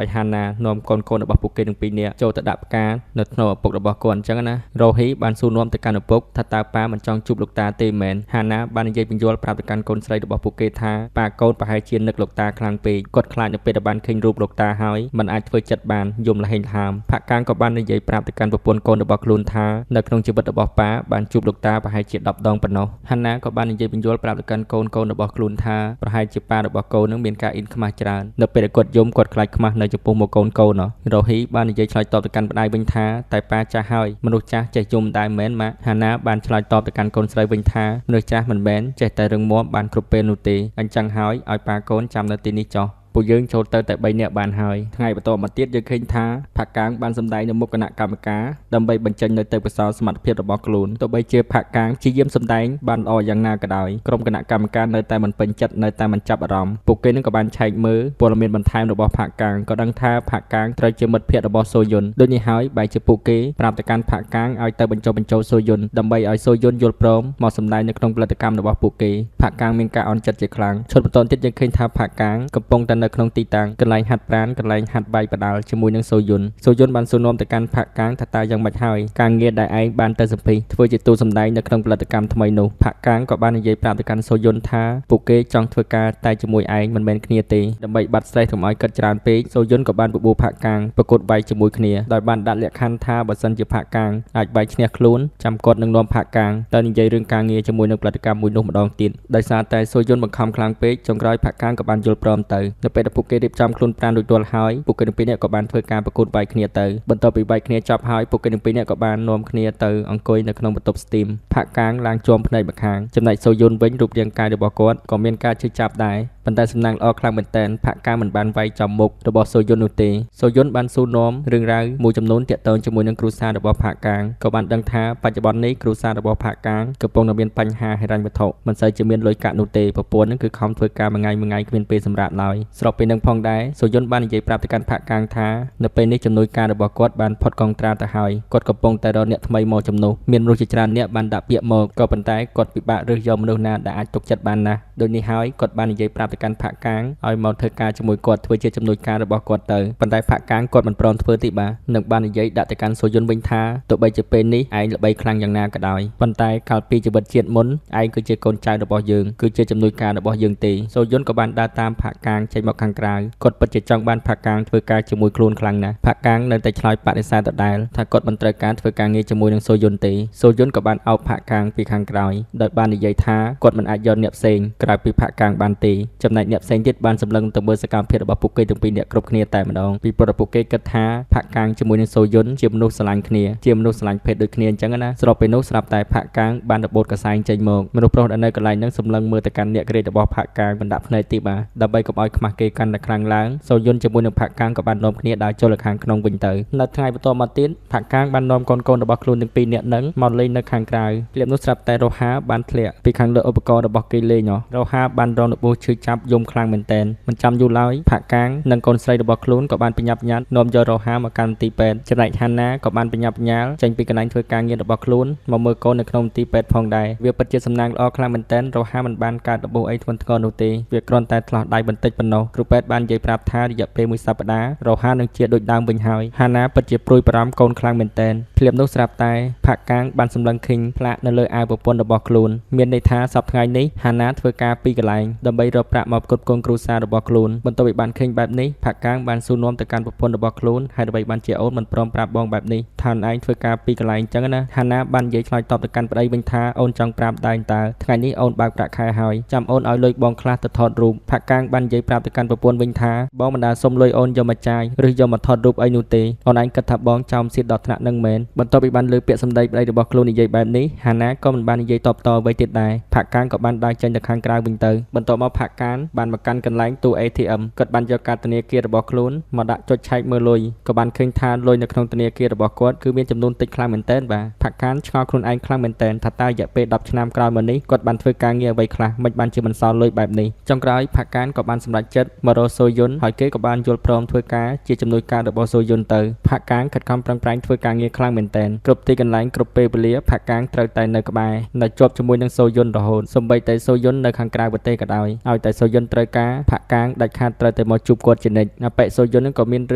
់ឲ្យហាណានាំកូនៗរបស់ពួកគេទាំងពីរនាក់ចូលទៅដាក់ផ្កានៅធ្នូឪពុករបស់គាត់អញ្ចឹងណារ៉ូហ៊ីបានសួរនាំទៅកាន់ឪពុកថាតើប៉ាមិនចង់ជួបលោកតាទេមែនហាណាបាននិយាយបញ្យល់ប្រាប់ទៅកាន់កូនស្រីរបស់ពួកគេថាប៉ាកូនប្រហែលជានឹកលោកតាខ្លាំងពេកគាត់ខ្លាចនៅពេលដែលបានឃើញរូបលោកតាហើយមិនអាចធ្វើចិត្តបានយំលហេងលហាមផាកាងក៏បាននិយាយប្រាប់ទៅកាន់ប្រពន្ធកូនរបស់ខ្លួនថានៅក្នុងជីវិតរបស់ប៉ាបានជួបលោកតាប្រហែលជា10ដងប៉ុណ្ណោះហាណាក៏បាននិយាយបញ្យល់ប្រាប់ទៅកាន់កូនៗរបស់ខ្លួនថាប្រហែលជាប៉ារបស់កូននឹងមានការអ៊ីនខ្មាស់ច្រើននៅពេលដែលគាត់យំគាត់ខ្លាចខ្មាស់នៅចំពោះមុខកូនៗរ៉ូហ៊ីបាននិយាយឆ្លើយតបទៅកាន់ម្ដាយវិញថាតែប៉ាចាស់ហើយមនុស្សចាស់ចេះយំដែរមែនម៉ាក់ហាណាបានឆ្លើយតបទៅកាន់កូនស្រីវិញថាមនុស្សចាស់មិនមែនចេះតែរឹងមាំបានគ្រប់ពេលនោះទេអញ្ចឹងហើយឲ្យប៉ាកូនចាំនៅទីនេះចុះ ពួកយើងចូលទៅតែ3នាក់បានហើយថ្ងៃបន្តមកទៀតយើងឃើញថាផាកកាងបានសម្ដែងនៅមុខគណៈកម្មការដើម្បីបញ្ចេញនៅទេពកោសល្យសមត្ថភាពរបស់ខ្លួនទោះបីជាផាកកាងព្យាយាមសម្ដែងបានល្អយ៉ាងណាក៏ដោយក្រុមគណៈកម្មការនៅតែមិនពេញចិត្តនៅតែមិនចាប់អារម្មណ៍ពួកគេនឹងក៏បានឆែកមើលព័ត៌មានបន្ថែមរបស់ផាកកាងក៏ដឹងថាផាកកាងត្រូវជាមិត្តភ័ក្តិរបស់សូយុនដូចនេះហើយបែរជាពួកគេប្រាប់ទៅកាន់ផាកកាងឲ្យទៅបញ្ចុះសូយុនដើម្បីឲ្យសូយុនយល់ព្រមមកសម្ដែងនៅក្នុងផលិតកម្មរបស់ពួកគេផាកកាងមានការអន់ចិត្តជាខ្លាំងឈុតបន្តទៀតយើងឃើញថាផាកកាងកំពុងតែនៅក្នុងទីតាំងកន្លែងហាត់ប្រាណកន្លែងហាត់បាយបដាល់ជាមួយនឹងសូយុនសូយុនបានសួរនាំទៅកាន់ផាកកាងថាតើយ៉ាងម៉េចហើយការងារដែលឯងបានទៅសម្ភាសធ្វើជាទូសម្ដែងនៅក្នុងផលិតកម្មថ្មីនោះផាកកាងក៏បាននិយាយប្រាប់ទៅកាន់សូយុនថាពួកគេចង់ធ្វើការតែជាមួយឯងមិនមែនគ្នាទេដើម្បីបាត់ stress កុំឲ្យគិតច្រើនពេកសូយុនក៏បានបបួលផាកកាងប្រកួតវាយជាមួយគ្នាដោយបានដាក់លក្ខខណ្ឌថាបើសិនជាផាកកាងអាចវាយឈ្នះខ្លួនចាំគាត់នឹងនាំផាកកាងទៅនិយាយរឿងការងារជាមួយនឹងផលិតកម្មមួយនោះម្ដងទៀតដោយសារតែសូយុនបង្ខំខ្លាំងពេកចុងក្រោយផាកកាងក៏បានយល់ព្រមទៅនៅពេលដែលពួកគេរៀបចំខ្លួនប្រាណរួចរាល់ហើយពួកគេទាំងពីរនាក់ក៏បានធ្វើការប្រកួតវាយគ្នាទៅបន្ទាប់ពីវាយគ្នាចប់ហើយពួកគេទាំងពីរនាក់ក៏បាននាំគ្នាទៅអង្គុយនៅក្នុងបន្ទប់ស្ទីមផាកកាងឡើងជាំភ្នែកម្ខាងចំណែកសូយុនវិញរូបរាងកាយរបស់គាត់ក៏មានការឈឺចាប់ដែរប៉ុន្តែសំណាងល្អខ្លាំងមែនទែនផាកកាងមិនបានវាយចំមុខរបស់សូយុននោះទេសូយុនបានសួរនាំរឿងរ៉ាវមួយចំនួនទាក់ទងជាមួយនឹងគ្រួសាររបស់ផាកកាងក៏បានដឹងថាបច្ចុប្បន្ននេះគ្រួសាររបស់ផាកកាងកំពុងតែមានបញ្ហាហិរញ្ញវត្ថុមិនសូវជាមានលុយកាក់នោះទេប្រពន្ធនឹងគឺខំធ្វើការមួយថ្ងៃគ្មានពេលសម្រាកឡើយស្របពេលនឹងផងដែរសូយុនបាននិយាយប្រាប់ទៅកាន់ផាកកាងថានៅពេលនេះជំនួយការរបស់គាត់បានផុតកុងត្រាទៅហើយគាត់កំពុងតែរកអ្នកថ្មីមកជំនួសមានមនុស្សជាច្រើនអ្នកបានដាក់ពាក្យមកក៏ប៉ុន្តែគាត់ពិបាករើសយកមនុស្សណាដែលអាចទុកចិត្តបានណាស់ដូចនេះហើយគាត់បាននិយាយប្រាប់ទៅកាន់ផាកកាងឲ្យមកធ្វើការជាមួយគាត់ធ្វើជាជំនួយការរបស់គាត់ទៅប៉ុន្តែផាកកាងគាត់មិនព្រមធ្វើទេបាទនឹងបាននិយាយដាក់ទៅកាន់សូយុនវិញថាទោះបីជាពេលនេះឯងល្បីខ្លាំងយ៉ាងណាក៏ដោយប៉ុន្តែកាលពីជីវិតជាតិមុនឯងគឺជាកូនចៅរបស់យើងគឺជាជំនួយការរបស់យើងទេសូយុនក៏បានដើរតាមផាកកាងចេញមកខាងក្រៅគាត់ពិតជាចង់បានផាកកាងធ្វើការជាមួយខ្លួនខ្លាំងណាស់ផាកកាងនៅតែឆ្លើយបដិសេធដដែលថាគាត់មិនត្រូវការធ្វើការងារជាមួយនឹងសូយុនទេសូយុនក៏បានអោបផាកកាងពីខាងក្រោយដោយបាននិយាយថាគាត់មិនអាចយកអ្នកផ្សេងក្រៅពីផាកកាងបានទេចំណែកអ្នកផ្សេងទៀតបានសម្លឹងទៅមើលសកម្មភាពរបស់ពួកគេទាំងពីរនាក់គ្រប់គ្នាតែម្ដងពីព្រោះពួកគេគិតថាផាកកាងជាមួយនឹងសូយុនជាមនុស្សស្រឡាញ់គ្នាជាមនុស្សស្រឡាញ់ភេទដូចគ្នាអញ្ចឹងណាស្របពេលនោះស្រាប់តែផាកកាងបានរបូតកសែងចេញមកមនុស្សប្រុសដែលនៅកន្លែងហ្នឹងសម្លឹងមើលទៅកាន់អ្នកក្រៀករបស់ផាកកាងបណ្ដាក់ភ្នែកទីបាទដើម្បីកុំឲ្យខ្មាស់គេកាន់តែខ្លាំងឡើងសូយុនជាមួយនឹងផាកកាងក៏បាននាំគ្នាដើរចូលទៅខាងក្នុងវិញទៅនៅថ្ងៃបន្ទាប់មកទៀតផាកកាងបាននាំកូនៗរបស់ខ្លួនទាំងពីរនាក់ហ្នឹងមកលេងនៅខាងក្រៅភ្លាមនោះស្រាប់តែរ៉ូហាបានធ្លាក់ពីខាងលើឧបករណ៍របស់គេលេងរ៉ូហាបានរងរបួសឈឺចាប់យំខ្លាំងមែនទែនមិនចាំយូរឡើយផាកកាងនិងកូនស្រីរបស់ខ្លួនក៏បានប្រញាប់ញ៉ាត់នាំយករ៉ូហាមកកាន់មន្ទីរពេទ្យចំណែកហាណាក៏បានប្រញាប់ញ៉ាលចេញពីកន្លែងធ្វើការងាររបស់ខ្លួនមកមើលកូននៅក្នុងមន្ទីរពេទ្យផងដែរវាពិតជាសំណាងល្អខ្លាំងមែនទែនរ៉ូហាមិនបានកើតរបួសអីធ្ងន់ធ្ងរនោះទេវាគ្រាន់តែថ្លោះដៃបន្តិចប៉ុណ្ណោះគ្រូពេទ្យបាននិយាយប្រាប់ថារយៈពេលមួយសប្តាហ៍រ៉ូហានឹងជាដូចដើមវិញហើយហាណាពិតជាព្រួយបារម្ភកូនខ្លាំងមែនទែនភ្លាមនោះស្រាប់តែផាកកាងបានសម្លឹងឃើញផ្លាកនៅលើអាវប្រពន្ធរបស់ខ្លួនមានន័យថាសប្តាហ៍ថ្ងៃនេះហាណាធ្វើការពីកន្លែងដើម្បីរកប្រាក់មកផ្គត់ផ្គង់គ្រួសាររបស់ខ្លួនបន្ទាប់ពីបានឃើញបែបនេះផាកកាងបានសួរនាំទៅកាន់ប្រពន្ធរបស់ខ្លួនហើយអ្វីបានជាអូនមិនព្រមប្រាប់បងបែបនេះថាឯងធ្វើការពីកន្លែងអញ្ចឹងណាហាណាបាននិយាយឆ្លើយតបទៅកាន់ប្តីវិញថាអូនចង់ប្រាប់ដែរតើថ្ងៃនេះអូនបើកប្រាក់ខែហើយចាំអូនឲ្យលុយបងខ្លះទៅថតរូបផាកកាងបាននិយាយប្រាប់ទៅកាន់ប្រពន្ធវិញថាបងមិនដែលសុំលុយអូនយកមកចាយឬយកមកថតរូបអីនោះទេអូនឯងគិតថាបងចោមសៀតដល់ថ្នាក់នឹងមែនបន្ទាប់ពីបានលើពាក្យសម្ដីប្តីរបស់ខ្លួននិយាយបែបនេះហាណាក៏មិនបាននិយាយតបតអ្វីទៀតដែរផាកកាងក៏បានដើរចេញទៅខាងក្រៅវិញទៅបន្ទាប់មកផាកកាងបានមកកាន់កន្លែងទូ ATM គាត់បានយកកាតធនាគាររបស់ខ្លួនមកដាក់ចុចឆែកមើលលុយក៏បានឃើញថាលុយនៅក្នុងធនាគាររបស់គាត់គឺមានចំនួនតិចខ្លាំងមែនទែនបាទផាកកានឆ្ងល់ខ្លួនឯងខ្លាំងមែនទែនថាតើរយៈពេល10ឆ្នាំក្រោយមកនេះគាត់បានធ្វើការងារអ្វីខ្លះមិនបានជាមិនសល់លុយបែបនេះចុងក្រោយផាកកានក៏បានសម្រេចចិត្តមករកសូយុនហើយគេក៏បានយល់ព្រមធ្វើការជាជំនួយការរបស់សូយុនទៅផាកកាងខិតខំប្រឹងប្រែងធ្វើការងារខ្លាំងមែនទែនគ្រប់ទីកន្លែងគ្រប់ពេលវេលាផាកកាងត្រូវតែនៅក្បែរនៅជាប់ជាមួយនឹងសូយុនរហូតសូម្បីតែសូយុននៅខាងក្រៅប្រទេសក៏ដោយឲ្យតែសូយុនត្រូវការផាកកាងដាច់ខាតត្រូវតែមកជួបគាត់ជានិច្ចអបិសូយុននឹងក៏មានរ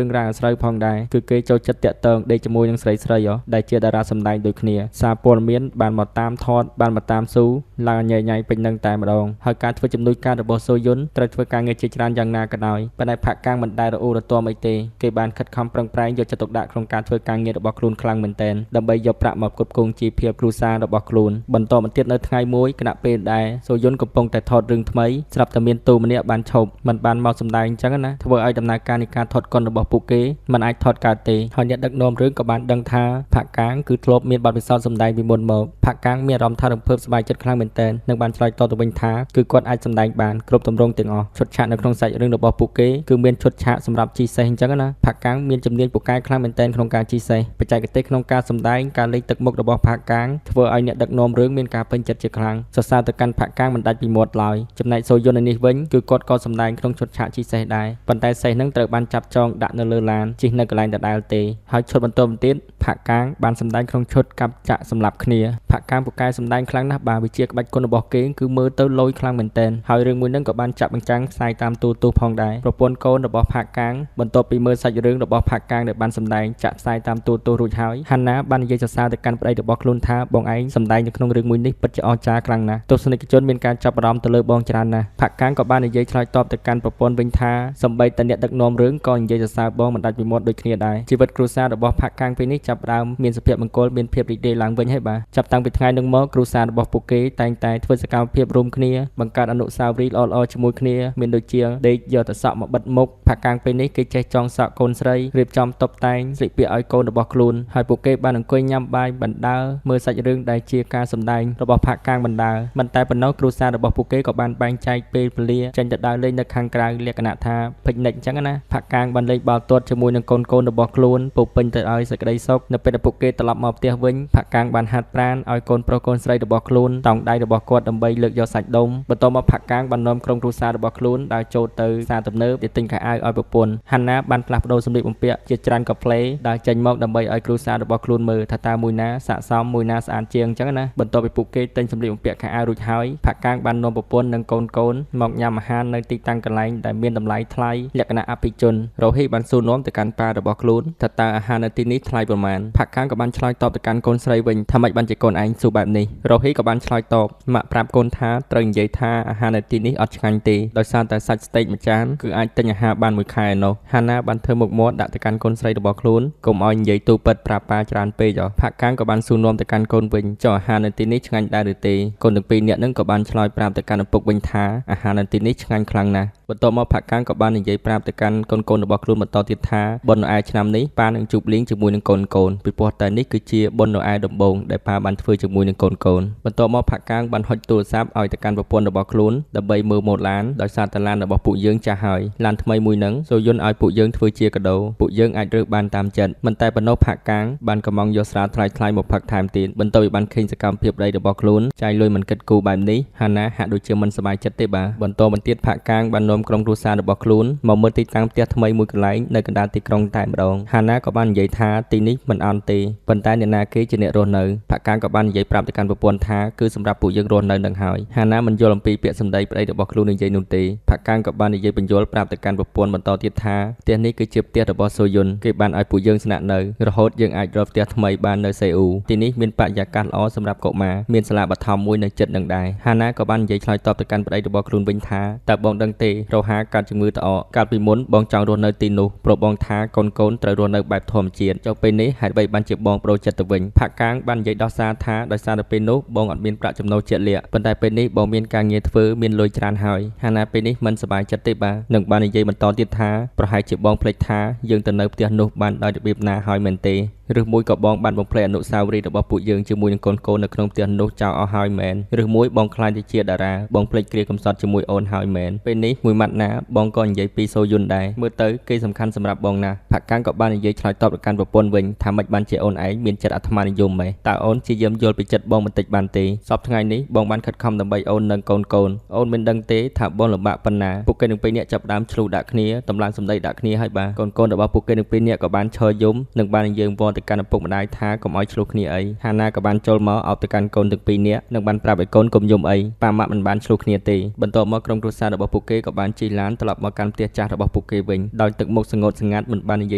ឿងរ៉ាវអាស្រូវផងដែរគឺគេចូលចិត្តតាក់ទងដេកជាមួយនឹងស្រីស្រីដែលជាតារាសម្ដែងដូចគ្នាសារព័ត៌មានបានមកតាមថតបានមកតាមស៊ូឡើងញ៉ៃញ៉ៃពេញនឹងតែម្ដងហើយការធ្វើជំនួយការរបស់សូយុនត្រូវធ្វើការងារជាច្រើនយ៉ាងណាក៏ដោយប៉ុន្តែផាកកាងមិនដែលរអ៊ូរទាំអីទេគេបានខិតខំប្រឹងប្រែងយកចិត្តទុកដាក់ក្នុងការធ្វើការងាររបស់ខ្លួនខ្លាំងមែនទែនដើម្បីយកប្រាក់មកផ្គត់ផ្គង់ជីវភាពគ្រួសាររបស់ខ្លួនបន្តមកទៀតនៅថ្ងៃមួយគណៈពេលដែលសូយុនកំពុងតែ តែថតរឿងថ្មីស្រាប់តែមានតួម្នាក់បានឈប់មិនបានមកសម្ដែងអញ្ចឹងណាធ្វើឲ្យដំណើរការនៃការថតកុនរបស់ពួកគេមិនអាចថតកើតទេហើយអ្នកដឹកនាំរឿងក៏បានដឹងថាផាក់កាងគឺធ្លាប់មានបទពិសោធន៍សម្ដែងពីមុនមកផាក់កាងមានអារម្មណ៍ថារំភើបសប្បាយចិត្តខ្លាំងមែនទែននិងបានឆ្លើយតបទៅវិញថាគឺគាត់អាចសម្ដែងបានគ្រប់ទម្រង់ទាំងអស់ឈុតឆាកនៅក្នុងសាច់រឿងរបស់ពួកគេគឺមានឈុតឆាកសម្រាប់ជិះសេះអញ្ចឹងណាផាក់កាងមានជំនាញពូកែខ្លាំងមែនទែនក្នុងការជិះសេះបច្ចេកទេសក្នុងការសម្ដែងការលេងទឹកមុខរបស់ផាក់កាងធ្វើឲ្យអ្នកដឹកនាំរឿងមានការពេញចិត្តជាខ្លាំងសរសើរទៅកាន់ផាក់កាងមិនដាច់ពីមាត់ឡើយចំណែកសូយុននេះវិញគឺគាត់ក៏សម្ដែងក្នុងឈុតឆាកជិះសេះដែរប៉ុន្តែសេះនឹងត្រូវបានចាប់ចងដាក់នៅលើឡានជិះនៅកន្លែងដដែលទេហើយឈុតបន្តទៀតផាក់កាងបានសម្ដែងក្នុងឈុតកាប់ចាក់សម្លាប់គ្នាផាក់កាងពូកែសម្ដែងខ្លាំងណាស់បាទវិជាក្បាច់គុណរបស់គេគឺមើលទៅលយខ្លាំងមែនទែនហើយរឿងមួយនឹងក៏បានចាក់បញ្ចាំងផ្សាយតាមទូរទស្សន៍ផងដែរប្រពន្ធកូនរបស់ផាក់កាងបន្ទាប់ពីមើលសាច់រឿងរបស់ផាក់កាងដែលបានសម្ដែងចាក់ផ្សាយតាមទូរទស្សន៍រួចហើយហាណាបាននិយាយសរសើរទៅកាន់ប្តីរបស់ខ្លួនថាបងឯងសម្ដែងនៅក្នុងរឿងមួយនេះពិតជាអស្ចារ្យខ្លាំងណាស់ទស្សនិកជនមានការចាប់អារម្មណ៍ទៅលើបងច្រើនណាស់ផាក់កាងក៏បាននិយាយឆ្លើយតបទៅកាន់ប្រពន្ធវិញថាសូម្បីតែអ្នកដឹកនាំរឿងក៏និយាយសរសើរបងមិនដាច់ពីមាត់ដូចគ្នាដែរជីវិតគ្រួសាររបស់ផាក់កាងពេលនេះចាប់ផ្ដើមមានសុភមង្គលមានភាពរីករាយឡើងវិញហើយបាទចាប់តាំងពីថ្ងៃនោះមកគ្រួសាររបស់ពួកគេតែងតែធ្វើសកម្មភាពរួមគ្នាបង្កើតអនុស្សាវរីយ៍ល្អៗជាមួយគ្នាមានដូចជាដេកយកតែសក់មកបិទមុខផាក់កាងពេលនេះគេចេះចងសក់កូនស្រីរៀបចំតុបតែងស្លៀកពាក់ឲ្យកូនរបស់ខ្លួនហើយពួកគេបានអង្គុយញ៉ាំបាយបណ្ដើមើលសាច់រឿងដែលជាការសម្ដែងរបស់ផាក់កាងបណ្ដើមិនតែប៉ុណ្ណោះគ្រួសាររបស់ពួកគេក៏បានបែងចែកពេលវេលាចេញទៅដើរលេងនៅខាងក្រៅលក្ខណៈថាពិកនិចអញ្ចឹងណាផាក់កាងបានលេងបាល់ទាត់ជាមួយនឹងកូនៗរបស់ខ្លួនពោពេញទៅដោយសេចក្តីសុខនៅពេលដែលពួកគេត្រឡប់មកផ្ទះវិញផាក់កាងបានហាត់ប្រាណឲ្យកូនប្រុសកូនស្រីរបស់ខ្លួនតោងដៃរបស់គាត់ដើម្បីលើកយកសាច់ដុំបន្ទាប់មកផាក់កាងបាននាំក្រុមគ្រួសាររបស់ខ្លួនដើរចូលទៅផ្សារទំនើបទៅទិញខោអាវឲ្យប្រពន្ធហាណាបានផ្លាស់ប្ដូរសម្លៀកបំពាក់ជាច្រើនកាផ្លេដើរចេញមកដើម្បីឲ្យគ្រួសាររបស់ខ្លួនមើលថាតើមួយណាស័ក្តិសមមួយណាស្អាតជាងអញ្ចឹងណាបន្ទាប់ពីពួកគេទិញសម្លៀកបំពាក់ខោអាវរួចហើយផាក់កាងបាននាំប្រពន្ធនិងកូនៗមកញ៉ាំអាហារនៅទីតាំងកន្លែងដែលមានតម្លៃថ្លៃលក្ខណៈអភិជនរ៉ូហ៊ីបានសួរនាំទៅកាន់ប៉ារបស់ខ្លួនថាតើអាហារនៅទីនេះថ្លៃប្រមាណផាក់កាងក៏បានឆ្លើយតបទៅកាន់កូនស្រីវិញថាម៉េចបានជាកូនឯងសួរបែបនេះរ៉ូហ៊ីក៏បានឆ្លើយតបម៉ាក់ប្រាប់កូនថាត្រូវនិយាយថាអាហារនៅទីនេះអត់ឆ្ងាញ់ទេដោយសារតែសាច់ស្តេកមួយចានគឺអាចទិញអាហារបានមួយខែឯណោះហាណាបានធ្វើមុខមាត់ដាក់ទៅកាន់កូនស្រីរបស់ខ្លួនកុំឲ្យនិយាយទូពិតប្រាប់ប៉ាច្រើនពេកផាក់កាងក៏បានសួរនាំទៅកាន់កូនវិញចុះអាហារនៅទីនេះឆ្ងាញ់ដែរឬទេកូនទាំងពីរនាក់នឹងក៏បានឆ្លើយប្រាប់ទៅកាន់ឪពុកវិញថាអាហារនៅទីនេះឆ្ងាញ់ខ្លាំងណាស់បន្ទាប់មកផាក់កាងក៏បាននិយាយប្រាប់ទៅកាន់កូនៗរបស់ខ្លួនបន្តទៀតថាបុណ្យណូអែលឆ្នាំនេះប៉ានឹងជួបលៀងជាមួយនឹងកូនៗពីព្រោះតែនេះគឺជាបុណ្យណូអែលដំបូងដែលប៉ាបានធ្វើជាមួយនឹងកូនៗបន្ទាប់មកផាក់កាងបានហុចទូរស័ព្ទឲ្យទៅកាន់ប្រពន្ធរបស់ខ្លួនដើម្បីមើលម៉ូតឡានដោយសារតែឡានរបស់ពួកយើងចាស់ហើយឡានថ្មីមួយនឹងសូយុនឲ្យពួកយើងធ្វើជាកាដូពួកយើងអាចរើសបានតាមចិត្តមិនតែប៉ុណ្ណោះផាក់កាងបានកំងយកស្រាថ្លៃៗមកផឹកថែមទៀតបន្ទាប់ពីបានឃើញសកម្មភាពប្តីរបស់ខ្លួនចាយលុយមិនគិតគូរបែបនេះហាណាហាក់ដូចជាមិនសប្បាយចិត្តទេបាទបន្តមកទៀតផាក់កាងបាននាំក្រុមគ្រួសាររបស់ខ្លួនមកមើលទីតាំងផ្ទះថ្មីមួយកន្លែងនៅកណ្ដាលទីក្រុងតែម្ដងហាណាក៏បាននិយាយថាទីនេះមិនអន់ទេប៉ុន្តែអ្នកណាគេជាអ្នករស់នៅផាក់កាងក៏បាននិយាយប្រាប់ទៅកាន់ប្រពន្ធថាគឺសម្រាប់ពួកយើងរស់នៅនឹងហើយហាណាមិនយល់អំពីពាក្យសម្ដីប្តីរបស់ខ្លួននិយាយនោះទេផាក់កាងក៏បាននិយាយបញ្យល់ប្រាប់ទៅកាន់ប្រពន្ធបន្តទៀតថាផ្ទះនេះគឺជាផ្ទះរបស់សូយុនគេបានឲ្យពួកយើងស្នាក់នៅរហូតយើងអាចរកផ្ទះថ្មីបាននៅសេអ៊ូទីនេះមានបរិយាកាសល្អសម្រាប់កុមារមានសាលាបឋមមួយនៅជិតនឹងដែរហាណាក៏បាននិយាយឆ្លើយតបទៅកាន់ប្តីរបស់ខ្លួនវិញថាតើបងដឹងទេរ៉ូហាកើតជំងឺត្អកកាលពីមុនបងចង់រស់នៅទីនោះព្រោះបងថាកូនៗត្រូវរស់នៅបែបធម្មជាតិចុះពេលនេះហេតុអ្វីបានជាបងប្ដូរចិត្តទៅវិញផាក់កាងបាននិយាយដោះសារថាដោយសារតែពេលនោះបងអត់មានប្រាក់ចំណូលជាក់លាក់ប៉ុន្តែពេលនេះបងមានការងារធ្វើមានលុយច្រើនហើយហាណាពេលនេះមិនសប្បាយចិត្តទេបាទនឹងបាននិយាយបន្តទៀតថាប្រហែលជាបងភ្លេចថាយើងទៅនៅផ្ទះនោះបានដោយរបៀបណាហើយមែនទេឬមួយក៏បងបានបំភ្លេចអនុស្សាវរីយ៍របស់ពួកយើងជាមួយនឹងកូនៗនៅក្នុងផ្ទះនោះចោលអស់ហើយមែនឬមួយបងខ្លាចទៅជាតារាបងភ្លេចគ្រាកំសត់ជាមួយអូនហើយមែនពេលនេះមួយម៉ាត់ណាបងក៏និយាយពីសូយុនដែរមើលទៅគេសំខាន់សម្រាប់បងណាស់ផាក់កាងក៏បាននិយាយឆ្លើយតបទៅកាន់ប្រពន្ធវិញថាម៉េចបានជាអូនឯងមានចិត្តអាត្មានិយមម៉េះតើអូនជាយាមយល់ពីចិត្តបងបន្តិចបានទេសប្តាហ៍ថ្ងៃនេះបងបានខិតខំដើម្បីអូននិងកូនៗអូនមិនដឹងទេថាបងលំបាកប៉ុណ្ណាពួកគេនឹងពេលនេះចាប់ផ្ដើមឆ្លុះដាក់គ្នាតម្លើងសម្ដីដាក់គ្នាហើយបាទកូនៗរបស់ពួកគេនឹងពេលនេះក៏បានឈរយំនិងបាននិយាយវល់ទៅកាន់ឪពុកម្ដាយថាកុំឲ្យឆ្លោះគ្នាអីហាណាក៏បានចូលមកអោបទៅកាន់កូនទាំងពីរនាក់និងបានប្រាប់ឲ្យកូនកុំយំអីប៉ាម៉ាក់មិនបានឆ្លោះគ្នាទេបន្ទាប់មកក្រុមគ្រួសាររបស់ពួកគេក៏បានជិះឡានត្រឡប់មកកាន់ផ្ទះចាស់របស់ពួកគេវិញដោយទឹកមុខសងត់សងាត់មិនបាននិយា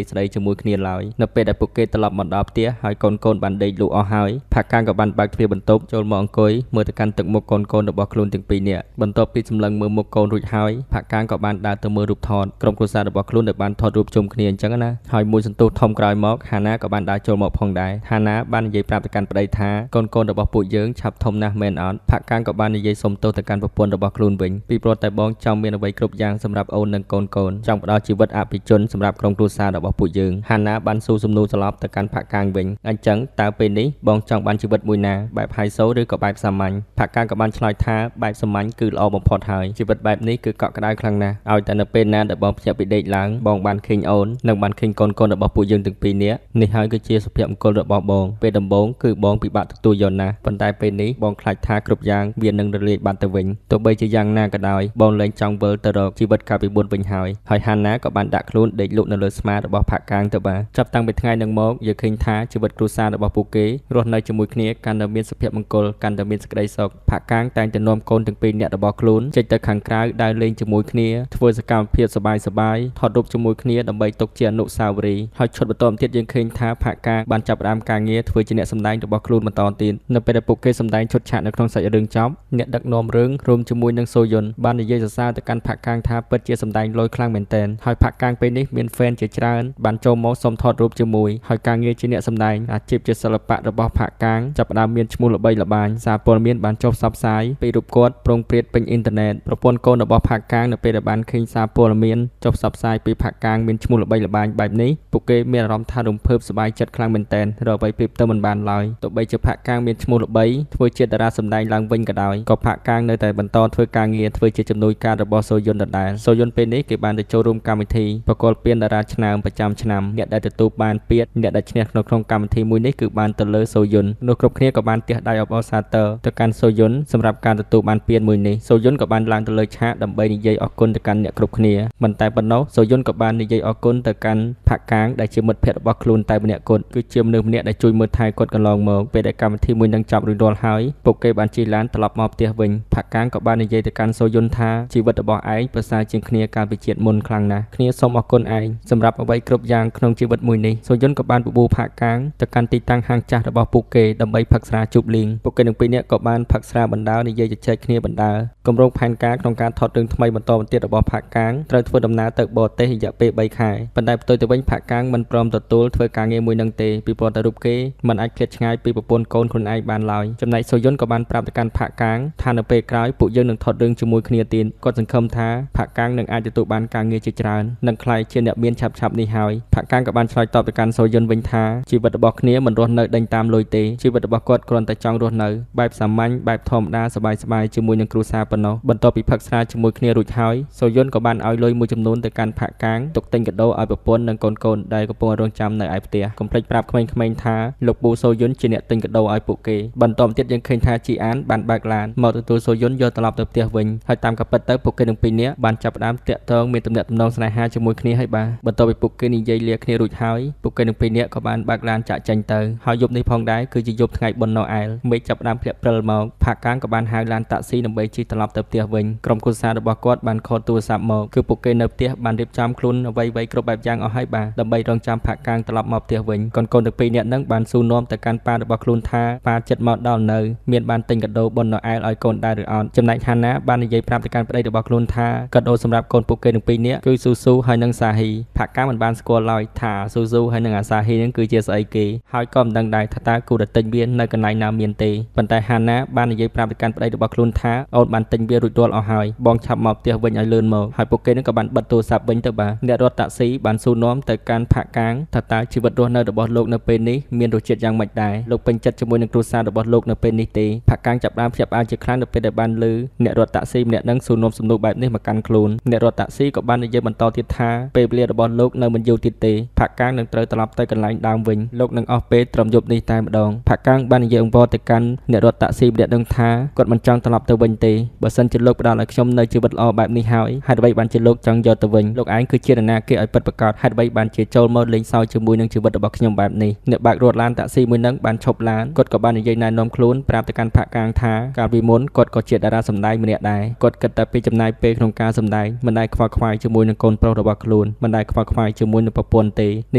យស្ដីជាមួយគ្នាឡើយនៅពេលដែលពួកគេត្រឡប់មកដល់ផ្ទះហើយកូនៗបានដេកលក់អស់ហើយផាក់កាងក៏បានបើកទ្វារបន្ទប់ចូលមកអង្គុយមើលទៅកាន់ទឹកមុខកូនៗរបស់ខ្លួនទាំងពីរនាក់បន្ទាប់ពីសម្លឹងមើលមុខកូនរួចហើយផាក់កាងក៏បានដើរទៅមើលរូបថតក្រុមគ្រួសាររបស់ខ្លួនដែលបានថតរូបជុំគ្នាអញ្ចឹងណាហើយមួយសន្ទុះធំក្រោយមកហាណាក៏បាន ដើរចូលមកផងដែរហាណាបាននិយាយប្រាប់ទៅកាន់ប្តីថាកូនៗរបស់ពួកយើងឆាប់ធំណាស់មែនអត់ផាក់កាងក៏បាននិយាយសុំទោសទៅកាន់ប្រពន្ធរបស់ខ្លួនវិញពីព្រោះតែបងចង់មានអ្វីគ្រប់យ៉ាងសម្រាប់អូននិងកូនៗចង់ផ្ដល់ជីវិតអភិជនសម្រាប់ក្រុមគ្រួសាររបស់ពួកយើងហាណាបានសួរសំណួរត្រឡប់ទៅកាន់ផាក់កាងវិញអញ្ចឹងតើពេលនេះបងចង់បានជីវិតមួយណាបែបហៃសូឬក៏បែបសាមញ្ញផាក់កាងក៏បានឆ្លើយថាបែបសាមញ្ញគឺល្អបំផុតហើយជីវិតបែបនេះគឺកក់ក្ដៅខ្លាំងណាស់ឲ្យតែនៅពេលណាដែលបងភ្ញាក់ពីដេកឡើងបងបានឃើញអូននិងបានឃើញកូនៗរបស់ពួកយើងទាំងពីរនាក់នេះហើយគឺជាសុភមង្គលរបស់បងពេលដំបូងគឺបងពិបាកទទួលយកណាស់ប៉ុន្តែពេលនេះបងខ្លាចថាគ្រប់យ៉ាងវានឹងរលាយបាត់ទៅវិញទោះបីជាយ៉ាងណាក៏ដោយបងលែងចង់វិលទៅរកជីវិតកាលពីមុនវិញហើយហើយហាណាក៏បានដាក់ខ្លួនដេកលក់នៅលើស្មារបស់ផាក់កាងទៅបាទចាប់តាំងពីថ្ងៃនឹងមកយើងឃើញថាជីវិតគ្រួសាររបស់ពួកគេរស់នៅជាមួយគ្នាកាន់តែមានសុភមង្គលកាន់តែមានសេចក្តីសុខផាក់កាងតែងតែនាំកូនទាំងពីរនាក់របស់ខ្លួនចេញទៅខាងក្រៅដើរលេងជាមួយគ្នាធ្វើសកម្មភាពសប្បាយៗថតរូបជាមួយគ្នាដើម្បីទុកជាអនុស្សាវរីយ៍ហើយឈុតបន្តទៀតយើងឃើញថាផាក់កាងបានចាប់ផ្ដើមការងារធ្វើជាអ្នកសម្ដែងរបស់ខ្លួនបន្តទៀតនៅពេលដែលពួកគេសម្ដែងឈុតឆាកនៅក្នុងសាច់រឿងចប់អ្នកដឹកនាំរឿងរួមជាមួយនឹងសូយុនបាននិយាយសរសើរទៅកាន់ផាក់កាងថាពិតជាសម្ដែងលយខ្លាំងមែនទែនហើយផាក់កាងពេលនេះមានហ្វេនជាច្រើនបានចូលមកសុំថតរូបជាមួយហើយការងារជាអ្នកសម្ដែងអាជីពជាសិល្បៈរបស់ផាក់កាងចាប់ផ្ដើមមានឈ្មោះល្បីល្បាញសារព័ត៌មានបានចុះផ្សព្វផ្សាយពីរូបគាត់ប្រងព្រាតពេញអ៊ីនធឺណិតប្រពន្ធកូនរបស់ផាក់កាងនៅពេលដែលបានឃើញសារព័ត៌មានចុះផ្សព្វផ្សាយពីផាក់កាងមានឈ្មោះល្បីល្បាញបែបនេះពួកគេមានអារម្មណ៍ថារំភើបសប្បាយចិត្តខ្លាំងមែនទែនរកអ្វីប្រៀបទៅមិនបានឡើយទោះបីជាផាក់កាងមានឈ្មោះល្បីធ្វើជាតារាសម្ដែងឡើងវិញក៏ដោយក៏ផាក់កាងនៅតែបន្តធ្វើការងារធ្វើជាជំនួយការរបស់សូយុនដដែលសូយុនពេលនេះគេបានទៅចូលរួមកម្មវិធីប្រកួតពានតារាឆ្នើមប្រចាំឆ្នាំអ្នកដែលទទួលបានពានអ្នកដែលឈ្នះក្នុងកម្មវិធីមួយនេះគឺបានទៅលើសូយុននោះគ្រប់គ្នាក៏បានទះដៃអបអរសាទរទៅកាន់សូយុនសម្រាប់ការទទួលបានពានមួយនេះសូយុនក៏បានឡើងទៅលើឆាកដើម្បីនិយាយអរគុណទៅកាន់អ្នកគ្រប់គ្នាមិនតែប៉ុណ្ណោះសូយុនក៏បាននិយាយអរគុណទៅកាន់ផាក់កាងដែលជាមិត្តភក្តិរបស់ខ្លួនតែម្នាក់គត់គឺជាមនុស្សម្នាក់ដែលជួយមើលថែគាត់កន្លងមកពេលដែលកម្មវិធីមួយនឹងចប់រួចរាល់ហើយពួកគេបានជិះឡានត្រឡប់មកផ្ទះវិញផាក់កាងក៏បាននិយាយទៅកាន់សូយុនថាជីវិតរបស់ឯងប្រសើរជាងគ្នាកាលពីជាតិមុនខ្លាំងណាស់គ្នាសូមអរគុណឯងសម្រាប់អ្វីគ្រប់យ៉ាងក្នុងជីវិតមួយនេះសូយុនក៏បានបបួលផាក់កាងទៅកាន់ទីតាំងហាងចាស់របស់ពួកគេដើម្បីផឹកស្រាជូបលីងពួកគេទាំងពីរនាក់ក៏បានផឹកស្រាបណ្ដើរនិយាយជជែកគ្នាបណ្ដើរគម្រោងផែនការក្នុងការថតរឿងថ្មីបន្តបន្ទៀតរបស់ផាក់កាងត្រូវធ្វើដំណើរទៅបរទេសរយៈពេល3ខែប៉ុន្តែផ្ទុយទៅវិញផាក់កាងមិនព្រមទទួលធ្វើការងារមួយនឹងទេពីព្រោះតែរូបគេមិនអាចឃ្លាតឆ្ងាយពីប្រពន្ធកូនខ្លួនឯងបានឡើយចំណែកសូយុនក៏បានប្រាប់ទៅកាន់ផាក់កាងថានៅពេលក្រោយពួកយើងនឹងថតរឿងជាមួយគ្នាទៀតគាត់សង្ឃឹមថាផាក់កាងនឹងអាចទទួលបានការងារជាច្រើននិងក្លាយជាអ្នកមានឆាប់ៗនេះហើយផាក់កាងក៏បានឆ្លើយតបទៅកាន់សូយុនវិញថាជីវិតរបស់គ្នាមិនរស់នៅដេញតាមលុយទេជីវិតរបស់គាត់គ្រាន់តែចង់រស់នៅបែបសាមញ្ញបែបធម្មតាសប្បាយៗជាមួយនឹងគ្រួសារប៉ុណ្ណោះបន្ទាប់ពីផឹកស្រាជាមួយគ្នារួចហើយសូយុនក៏បានឲ្យលុយមួយចំនួនទៅកាន់ផាក់កាងទុកទិញកាដូឲ្យប្រពន្ធនិងកូនៗដែលកំពុងរងចាំនៅឯផ្ទះកុំភ្លេចប្រាប់ក្មេងៗថាលោកពូសូយុនជាអ្នកទិញកាដូឲ្យពួកគេបន្តមកទៀតយើងឃើញថាជីអានបានបើកឡានមកទទួលសូយុនយកត្រឡប់ទៅផ្ទះវិញហើយតាមក៏ពិតទៅពួកគេទាំងពីរនាក់បានចាប់ផ្ដើមតាក់ទងមានទំនាក់ទំនងស្នេហាជាមួយគ្នាហើយបាទបន្ទាប់ពីពួកគេនិយាយលាគ្នារួចហើយពួកគេទាំងពីរនាក់ក៏បានបើកឡានចាក់ចេញទៅហើយយប់នេះផងដែរគឺជាយប់ថ្ងៃបុណ្យណូអែលមេឃចាប់ផ្ដើមភ្លាក់ព្រិលមកផាក់កាងក៏បានហៅឡានតាក់ស៊ីដើម្បីជិះត្រឡប់ទៅផ្ទះវិញក្រុមគ្រួសាររបស់គាត់បានខលទូរស័ព្ទមកគឺពួកគេនៅផ្ទះបានរៀបចំខ្លួនអ្វីៗគ្រប់បែបយ៉ាងអស់ហើយបាទដើម្បីរងចាំផាក់កាងត្រឡប់មកផ្ទះវិញកូនៗទាំងពីរនាក់នឹងបានសួរនាំទៅកាន់ប៉ារបស់ខ្លួនថាប៉ាចិត្តមកដល់នៅមានបានទិញកាដូបុណ្យណូអែលឲ្យកូនដែរឬអត់ចំណែកហាណាបាននិយាយប្រាប់ទៅកាន់ប្តីរបស់ខ្លួនថាកាដូសម្រាប់កូនពួកគេទាំងពីរនាក់គឺស៊ូស៊ូហើយនិងសាហ៊ីផាក់កាងមិនបានស្គាល់ឡើយថាស៊ូស៊ូហើយនិងអាសាហ៊ីនឹងគឺជាស្អីគេហើយក៏មិនដឹងដែរថាតើគូរតែទិញវានៅកន្លែងណាមានទេប៉ុន្តែហាណាបាននិយាយប្រាប់ទៅកាន់ប្តីរបស់ខ្លួនថាអូនបានទិញវារួចរាល់អស់ហើយបងឆាប់មកផ្ទះវិញឲ្យលឿនមកហើយពួកគេនឹងក៏បានបិទទូរស័ព្ទវិញទៅបាទអ្នករត់តាក់ស៊ីបានសួរនាំទៅកាន់ផាក់កាងថាតើជីវិតរស់នៅរបស់លោកនៅពេលនេះមានរសជាតិយ៉ាងម៉េចដែរលោកពេញចិត្តជាមួយនឹងគ្រួសាររបស់លោកនៅពេលនេះទេផាក់កាងចាប់ផ្ដើមភ្ញាក់ផ្អើលជាខ្លាំងនៅពេលដែលបានឮអ្នករត់តាក់ស៊ីម្នាក់នឹងសួរនាំសំណួរបែបនេះមកកាន់ខ្លួនអ្នករត់តាក់ស៊ីក៏បាននិយាយបន្តទៀតថាពេលវេលារបស់លោកនៅមិនយូរទៀតទេផាក់កាងនឹងត្រូវត្រឡប់ទៅកន្លែងដើមវិញលោកនឹងអស់ពេលត្រឹមយប់នេះតែម្ដងផាក់កាងបាននិយាយអង្វរទៅកាន់អ្នករត់តាក់ស៊ីម្នាក់នឹងថាគាត់មិនចង់ត្រឡប់ទៅវិញទេបើសិនជាលោកផ្ដល់ឲ្យខ្ញុំនៅជីវិតល្អបែបនេះហើយហេតុអ្វីបានជាលោកចង់យកទៅវិញលោកឯងគឺជានរណាគេឲ្យពិតប្រាកដហេតុអ្វីបានជាចូលមកលេងសើចជាមួយនឹងជីវិតរបស់ខ្ញុំបែបនេះអ្នកបើករត់ឡានតាក់ស៊ីមួយនឹងបានឈប់ឡានគាត់ក៏បាននិយាយណែនាំខ្លួនប្រាប់ទៅកាន់ផាក់កាងថាកាលពីមុនគាត់ក៏ជាតារាសម្ដែងម្នាក់ដែរគាត់គិតតែពីចំណាយពេលក្នុងការសម្ដែងមិនដែលខ្វល់ខ្វាយជាមួយនឹងកូនប្រុសរបស់ខ្លួនមិនដែលខ្វល់ខ្វាយជាមួយនឹងប្រពន្ធទេន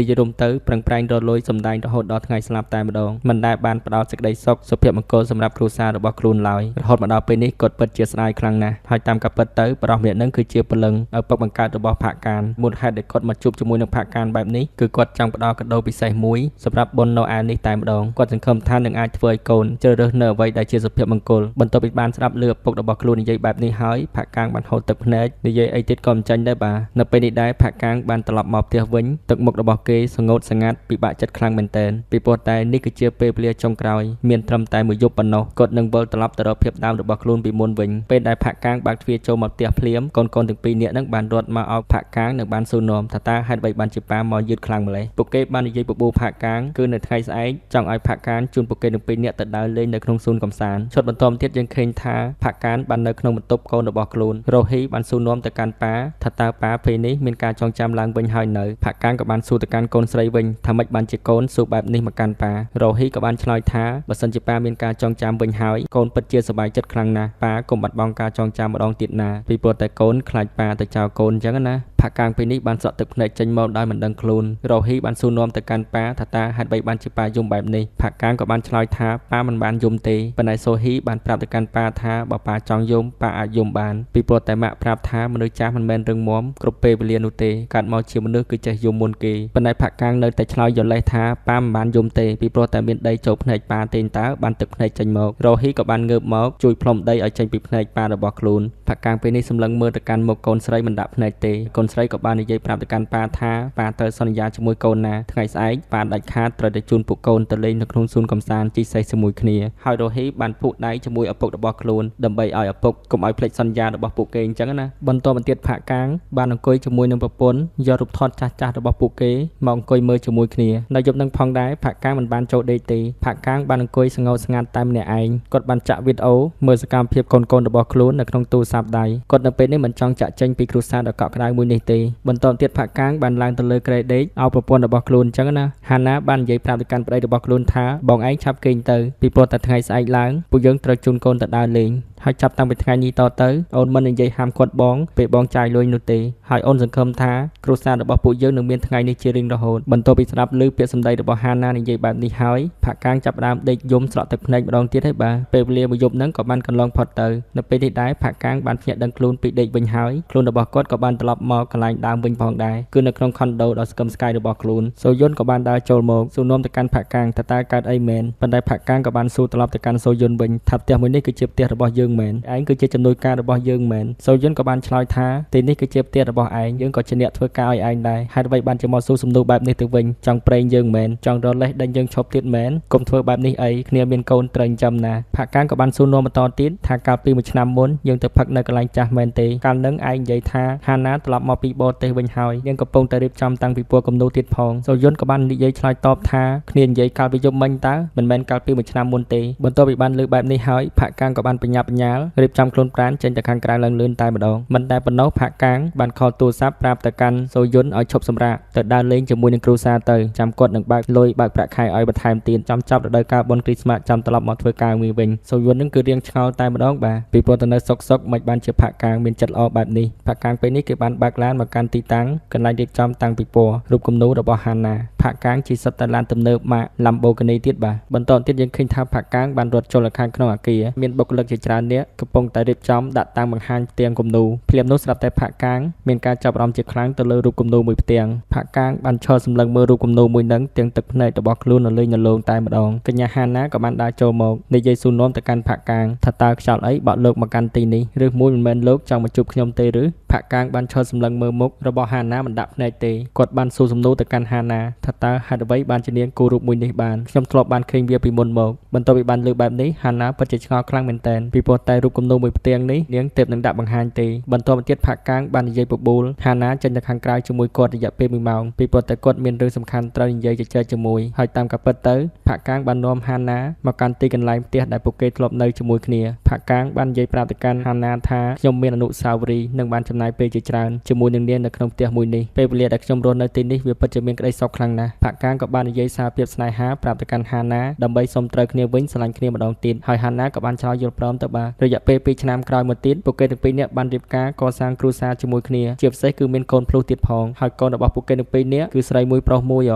ិយាយរួមទៅប្រឹងប្រែងរកលុយសម្ដែងរហូតដល់ថ្ងៃស្លាប់តែម្ដងមិនដែលបានផ្ដល់សេចក្តីសុខសុភមង្គលសម្រាប់គ្រួសាររបស់ខ្លួនឡើយរហូតមកដល់ពេលនេះគាត់ពិតជាស្ដាយខ្លាំងណាស់ហើយតាមការពិតទៅប្រុសម្នាក់នឹងគឺជាព្រលឹងឪពុកបង្កើតរបស់ផាក់កានមូលហេតុដែលគាត់មកជួបជាមួយនឹងផាក់កានបែបនេះគឺគាត់ចង់ផ្ដល់កាដូពិសេស សេសមួយសម្រាប់បុណ្យណូអែលនេះតែម្ដងគាត់សង្ឃឹមថានឹងអាចធ្វើឲ្យកូនជ្រើសរើសនៅអ្វីដែលជាសុភមង្គលបន្ទាប់ពីបានស្ដាប់ឮឪពុករបស់ខ្លួននិយាយបែបនេះហើយផាក់កាងបានហូរទឹកភ្នែកនិយាយអីទៀតក៏មិនចាញ់ដែរបាទនៅពេលនេះដែរផាក់កាងបានត្រឡប់មកផ្ទះវិញទឹកមុខរបស់គេសងោតសងាត់ពិបាកចិត្តខ្លាំងមែនទែនពីព្រោះតែនេះគឺជាពេលវេលាចុងក្រោយមានត្រឹមតែមួយយប់ប៉ុណ្ណោះគាត់នឹងវិលត្រឡប់ទៅរកភាពដើមរបស់ខ្លួនពីមុនវិញពេលដែលផាក់កាងបើកទ្វារចូលមកផ្ទះភ្លាមកូនៗទាំងពីរនាក់នឹងបានរត់មកឲ្យផាក់កាងនិងបានសួរនាំថាតើហេតុអ្វីបានជាប៉ាមកយឺតខ្លាំងម្ល៉េះពួកគេបាននិយាយបបួលផាក់កាងគឺនៅថ្ងៃស្អែកចង់ឲ្យផាក់កាងជូនពួកគេទាំងពីរនាក់ទៅដើរលេងនៅក្នុងសួនកម្សាន្តឈុតបន្តទៀតយើងឃើញថាផាក់កាងបាននៅក្នុងបន្ទប់កូនរបស់ខ្លួនរ៉ូហ៊ីបានសួរនាំទៅកាន់ប៉ាថាតើប៉ាពេលនេះមានការចងចាំឡើងវិញហើយនៅផាក់កាងក៏បានសួរទៅកាន់កូនស្រីវិញថាម៉េចបានជាកូនសួរបែបនេះមកកាន់ប៉ារ៉ូហ៊ីក៏បានឆ្លើយថាបើសិនជាប៉ាមានការចងចាំវិញហើយកូនពិតជាសប្បាយចិត្តខ្លាំងណាស់ប៉ាកុំបាត់បង់ការចងចាំម្ដងទៀតណាពីព្រោះតែកូនខ្លាចប៉ាទៅចោលកូនអញ្ចឹងណាផាក់កាងពេលនេះបានស្រក់ទឹកភ្នែកចេញមកដោយមិនដឹងខ្លួនរ៉ូហ៊ីបានសួរនាំទៅកាន់ប៉ាថាតើហេតុអ្វីបានជាប៉ាយំបែបនេះផាក់កាងក៏បានឆ្លើយថាប៉ាមិនបានយំទេប៉ុន្តែសូហ៊ីបានប្រាប់ទៅកាន់ប៉ាថាបើប៉ាចង់យំប៉ាអាចយំបានពីព្រោះតែម៉ាក់ប្រាប់ថាមនុស្សចាស់មិនមែនរឹងមាំគ្រប់ពេលវេលានោះទេកើតមកជាមនុស្សគឺចេះយំមុនគេប៉ុន្តែផាក់កាងនៅតែឆ្លើយយល់លេសថាប៉ាមិនបានយំទេពីព្រោះតែមានដីចូលភ្នែកប៉ាទេតើបានទឹកភ្នែកចេញមករ៉ូហ៊ីក៏បានងើបមកជួយផ្លុំដីឲ្យចេញពីភ្នែកប៉ារបស់ខ្លួនផាក់កាងពេលនេះសម្លឹងមើលទៅកាន់មុខកូនស្រីមិនដាក់ភ្នែកទេកូនស្រីក៏បាននិយាយប្រាប់ទៅកាន់ប៉ាថាប៉ាត្រូវសន្យាជាមួយកូនណាថ្ងៃស្អែកប៉ាដាច់ខាតត្រូវតែជូនពួកកូនទៅលេងនៅក្នុងសួនកម្សាន្តជិះសេះជាមួយគ្នាហើយរ៉ូហ៊ីបានពួកដៃជាមួយឪពុករបស់ខ្លួនដើម្បីឲ្យឪពុកកុំឲ្យភ្លេចសន្យារបស់ពួកគេអញ្ចឹងណាបន្តមកទៀតផាក់កាងបានអង្គុយជាមួយនឹងប្រពន្ធយករូបថតចាស់ៗរបស់ពួកគេមកអង្គុយមើលជាមួយគ្នានៅយប់នឹងផងដែរផាក់កាងមិនបានចូលដេកទេផាក់កាងបានអង្គុយសងោតស្ងាត់តែម្នាក់ឯងគាត់បានចាក់វីដេអូមើលសកម្មភាពកូនៗរបស់ខ្លួននៅក្នុងទូរស័ព្ទដៃគាត់នៅពេលនេះមិនចង់ចាក់ចេញពីគ្រួសារដ៏កក់ក្ដៅមួយនេះទេបន្តទៀតផាក់កាងបានឡើងទៅលើគ្រែដេកឲ្យប្រពន្ធរបស់ខ្លួនអញ្ចឹងណាហាណាបាននិយាយប្រាប់ទៅកាន់ប្តីរបស់ខ្លួនថាបងឯងឆាប់គេងទៅពីព្រោះតែថ្ងៃស្អែកឡើងពួកយើងត្រូវជូនកូនទៅដើរលេងហើយចាប់តាំងពីថ្ងៃនេះតទៅអូនមិននិយាយហាមគាត់បងពេលបងចាយលុយនោះទេហើយអូនសង្ឃឹមថាគ្រួសាររបស់ពួកយើងនឹងមានថ្ងៃនេះជារៀងរហូតបន្ទាប់ពីស្ដាប់ឮពាក្យសម្ដីរបស់ហាណានិយាយបែបនេះហើយផាក់កាងចាប់ផ្ដើមដេកយំស្រក់ទឹកភ្នែកម្ដងទៀតហើយបាទពេលវេលាមួយយប់ហ្នឹងក៏បានកន្លងផុតទៅនៅពេលនេះដែរផាក់កាងបានភ្ញាក់ដឹងខ្លួនពីដេកវិញហើយខ្លួនរបស់គាត់ក៏បានត្រឡប់មកកន្លែងដើមវិញផងដែរគឺនៅក្នុងខុនដូដ៏ស្កឹមស្កាយរបស់ខ្លួនសូយុនក៏បានដើរចូលមកសួរនាំទៅកាន់ផាក់កាងថាតើកើតអីមែនប៉ុន្តែផាក់កាងក៏បានសួរត្រឡប់ទៅកាន់សូយុនវិញថាផ្ទះមួយនេះគឺជាផ្ទះរបស់យើងមែនឯងគឺជាជំនួយការរបស់យើងមែនសូយុនក៏បានឆ្លើយថាទីនេះគឺជាផ្ទះរបស់ឯងយើងក៏ជាអ្នកធ្វើការឲ្យឯងដែរហេតុអ្វីបានជាមកសួរសំណួរបែបនេះទៅវិញចង់ប្រេងយើងមែនចង់រលេះដេញយើងឈប់ទៀតមែនកុំធ្វើបែបនេះអីគ្នាមានកូនត្រូវចាំណាផាក់កាងក៏បានសួរនាំបន្តទៀតថាកាលពីមួយឆ្នាំមុនយើងទៅផឹកនៅកន្លែងចាស់មែនទេកាលនឹងឯងនិយាយថាហាណាត្រឡប់មកពីបរទេសវិញហើយយើងកំពុងតែរៀបចំតាំងពីពណ៌គំនូទៀតផងសូយុនក៏បាននិយាយឆ្លើយតបថាគ្នានិយាយកាលពីយប់មិញតើមិនមែនកាលពីមួយឆ្នាំមុនទេបន្ទាប់ពីបានលើបែបនេះហើយផាក់កាងក៏បានបញ្ញាប់បញ្ញាលរៀបចំខ្លួនប្រាណចេញទៅខាងក្រៅឡើងលឿនតែម្ដងមិនតែប៉ុណ្ណោះផាក់កាងបានខលទូរស័ព្ទប្រាប់ទៅកាន់សូយុនឲ្យឈប់សម្រាកទៅដើរលេងជាមួយនឹងគ្រួសារទៅចាំគាត់នឹងបើកលុយបើកប្រាក់ខែឲ្យបន្ថែមទៀតចាំចាប់រដូវកាលបុណ្យគ្រីស្មាស់ចាំត្រឡប់មកធ្វើការងារវិញសូយុននឹងគឺរៀងឆ្ងល់តែម្ដងបាទពីព្រោះទៅនៅសុកមិនបានជាផាក់កាងមានចិត្តល្អបែបនេះផាក់កាងពេលនេះគេបានបើកឡានមកកាន់ទីតាំងកន្លែងរៀបចំតាំងពិព័រណ៍រូបគំនូររបស់ហាណាផាក់កាងជាសិតតែឡានទំនើបម៉ាក Lamborghini ទៀតបាទបន្តទៀតយើងឃើញថាផាក់កាងបានរត់ចូលខាងក្នុងអគារមានបុគ្គលិកជាច្រើននាក់កំពុងតែរៀបចំដាក់តាំងបង្ហាញផ្ទាំងគំនូរភ្លាមនោះស្រាប់តែផាក់កាងមានការចាប់អារម្មណ៍ជាខ្លាំងទៅលើរូបគំនូរមួយផ្ទាំងផាក់កាងបានឈរសម្លឹងមើលរូបគំនូរមួយនឹងទាំងទឹកភ្នែករបស់ខ្លួននៅលេងនៅលងតែម្ដងកញ្ញាហាណាក៏បានដើរចូលមកនិយាយសួរនាំទៅកាន់ផាក់កាងថាតើខ្យល់អីបក់លោកមកកាន់ទីនេះឬមួយមិនមែនលោកចង់មកជួបខ្ញុំទេឬផាក់កាងបានឈរសម្លឹងមើលមុខរបស់ហាណាមិនដាក់ភ្នែកទេគាត់បានសួរសំណួរទៅកាន់ហាណាថាតើហេតុអ្វីបានជានាងគូរូបមួយនេះបានខ្ញុំធ្លាប់បានឃើញវាពីមុនមកបន្ទាប់ពីបានលើបែបនេះហាណាពិតជាឆ្ងល់ខ្លាំងមែនទែនពីព្រោះតែរូបគំនូរមួយផ្ទាំងនេះនាងទើបនឹងដាក់បង្ហាញទេបន្តមកទៀតផាក់កាងបាននិយាយបបួលហាណាចេញទៅខាងក្រៅជាមួយគាត់រយៈពេល1ម៉ោងពីព្រោះតែគាត់មានរឿងសំខាន់ត្រូវនិយាយជជែកជាមួយហើយតាមការពិតទៅផាក់កាងបាននាំហាណាមកកាន់ទីកន្លែងផ្ទះដែលពួកគេធ្លាប់នៅជាមួយគ្នាផាក់កាងបាននិយាយប្រាប់ទៅកាន់ហាណាថាខ្ញុំមានអនុស្សាវរីយ៍និងបានចំណាយពេលជាច្រើនជាមួយនឹងនាងនៅក្នុងផ្ទះមួយនេះពេលវេលាដែលខ្ញុំរស់នៅទីនេះវាពិតជាមានក្តីសុខខ្លាំងណាស់ផាក់កាងក៏បាននិយាយសារភាពស្នេហាប្រាប់ទៅកាន់ហាណាដើម្បីសុំត្រូវគ្នាវិញស្រឡាញ់គ្នាម្ដងទៀតហើយហាណាក៏បានឆ្លើយយល់ព្រមទៅបាទ រយៈពេល2ឆ្នាំក្រោយមកទៀតពួកគេទាំងពីរនាក់បានរៀបការកសាងគ្រួសារជាមួយគ្នាជាពិសេសគឺមានកូនភ្លោះទៀតផងហើយកូនរបស់ពួកគេទាំងពីរនាក់គឺស្រីមួយប្រុសមួយ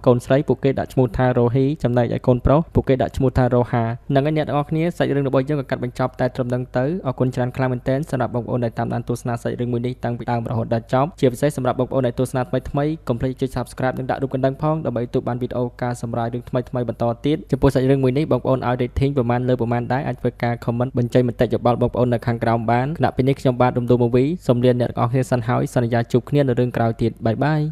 កូនស្រីពួកគេដាក់ឈ្មោះថារ៉ូហ៊ីចំណែកឯកូនប្រុសពួកគេដាក់ឈ្មោះថារ៉ូហាហ្នឹងហើយអ្នកទាំងអស់គ្នាសាច់រឿងរបស់យើងក៏កាត់បញ្ចប់តែត្រឹមហ្នឹងទៅអរគុណច្រើនខ្លាំងមែនទែនសម្រាប់បងប្អូនដែលតាមដានទស្សនាសាច់រឿងមួយនេះតាំងពីដើមរហូតដល់ចប់ជាពិសេសសម្រាប់បងប្អូនដែលទស្សនាថ្មីៗកុំភ្លេចចុច Subscribe និងដាក់រូបកណ្ដឹងផងដើម្បីទទួលបានវីដេអូការសម្រាយរឿងថ្មីៗបន្តទៀតចំពោះសាច់រឿងមួយនេះបងប្អូនឲ្យ rating ប្រមាណលើប្រមាណដែរអាចធ្វើការ comment បញ្ចេញមតិយោបល់បងប្អូននៅខាងក្រោមបានខណៈពេលនេះខ្ញុំបាទរំដួល Movie សូមលាអ្នកទាំងអស់គ្នាសិនហើយសន្យាជួបគ្នានៅរឿងក្រោយទៀតបាយបាយ។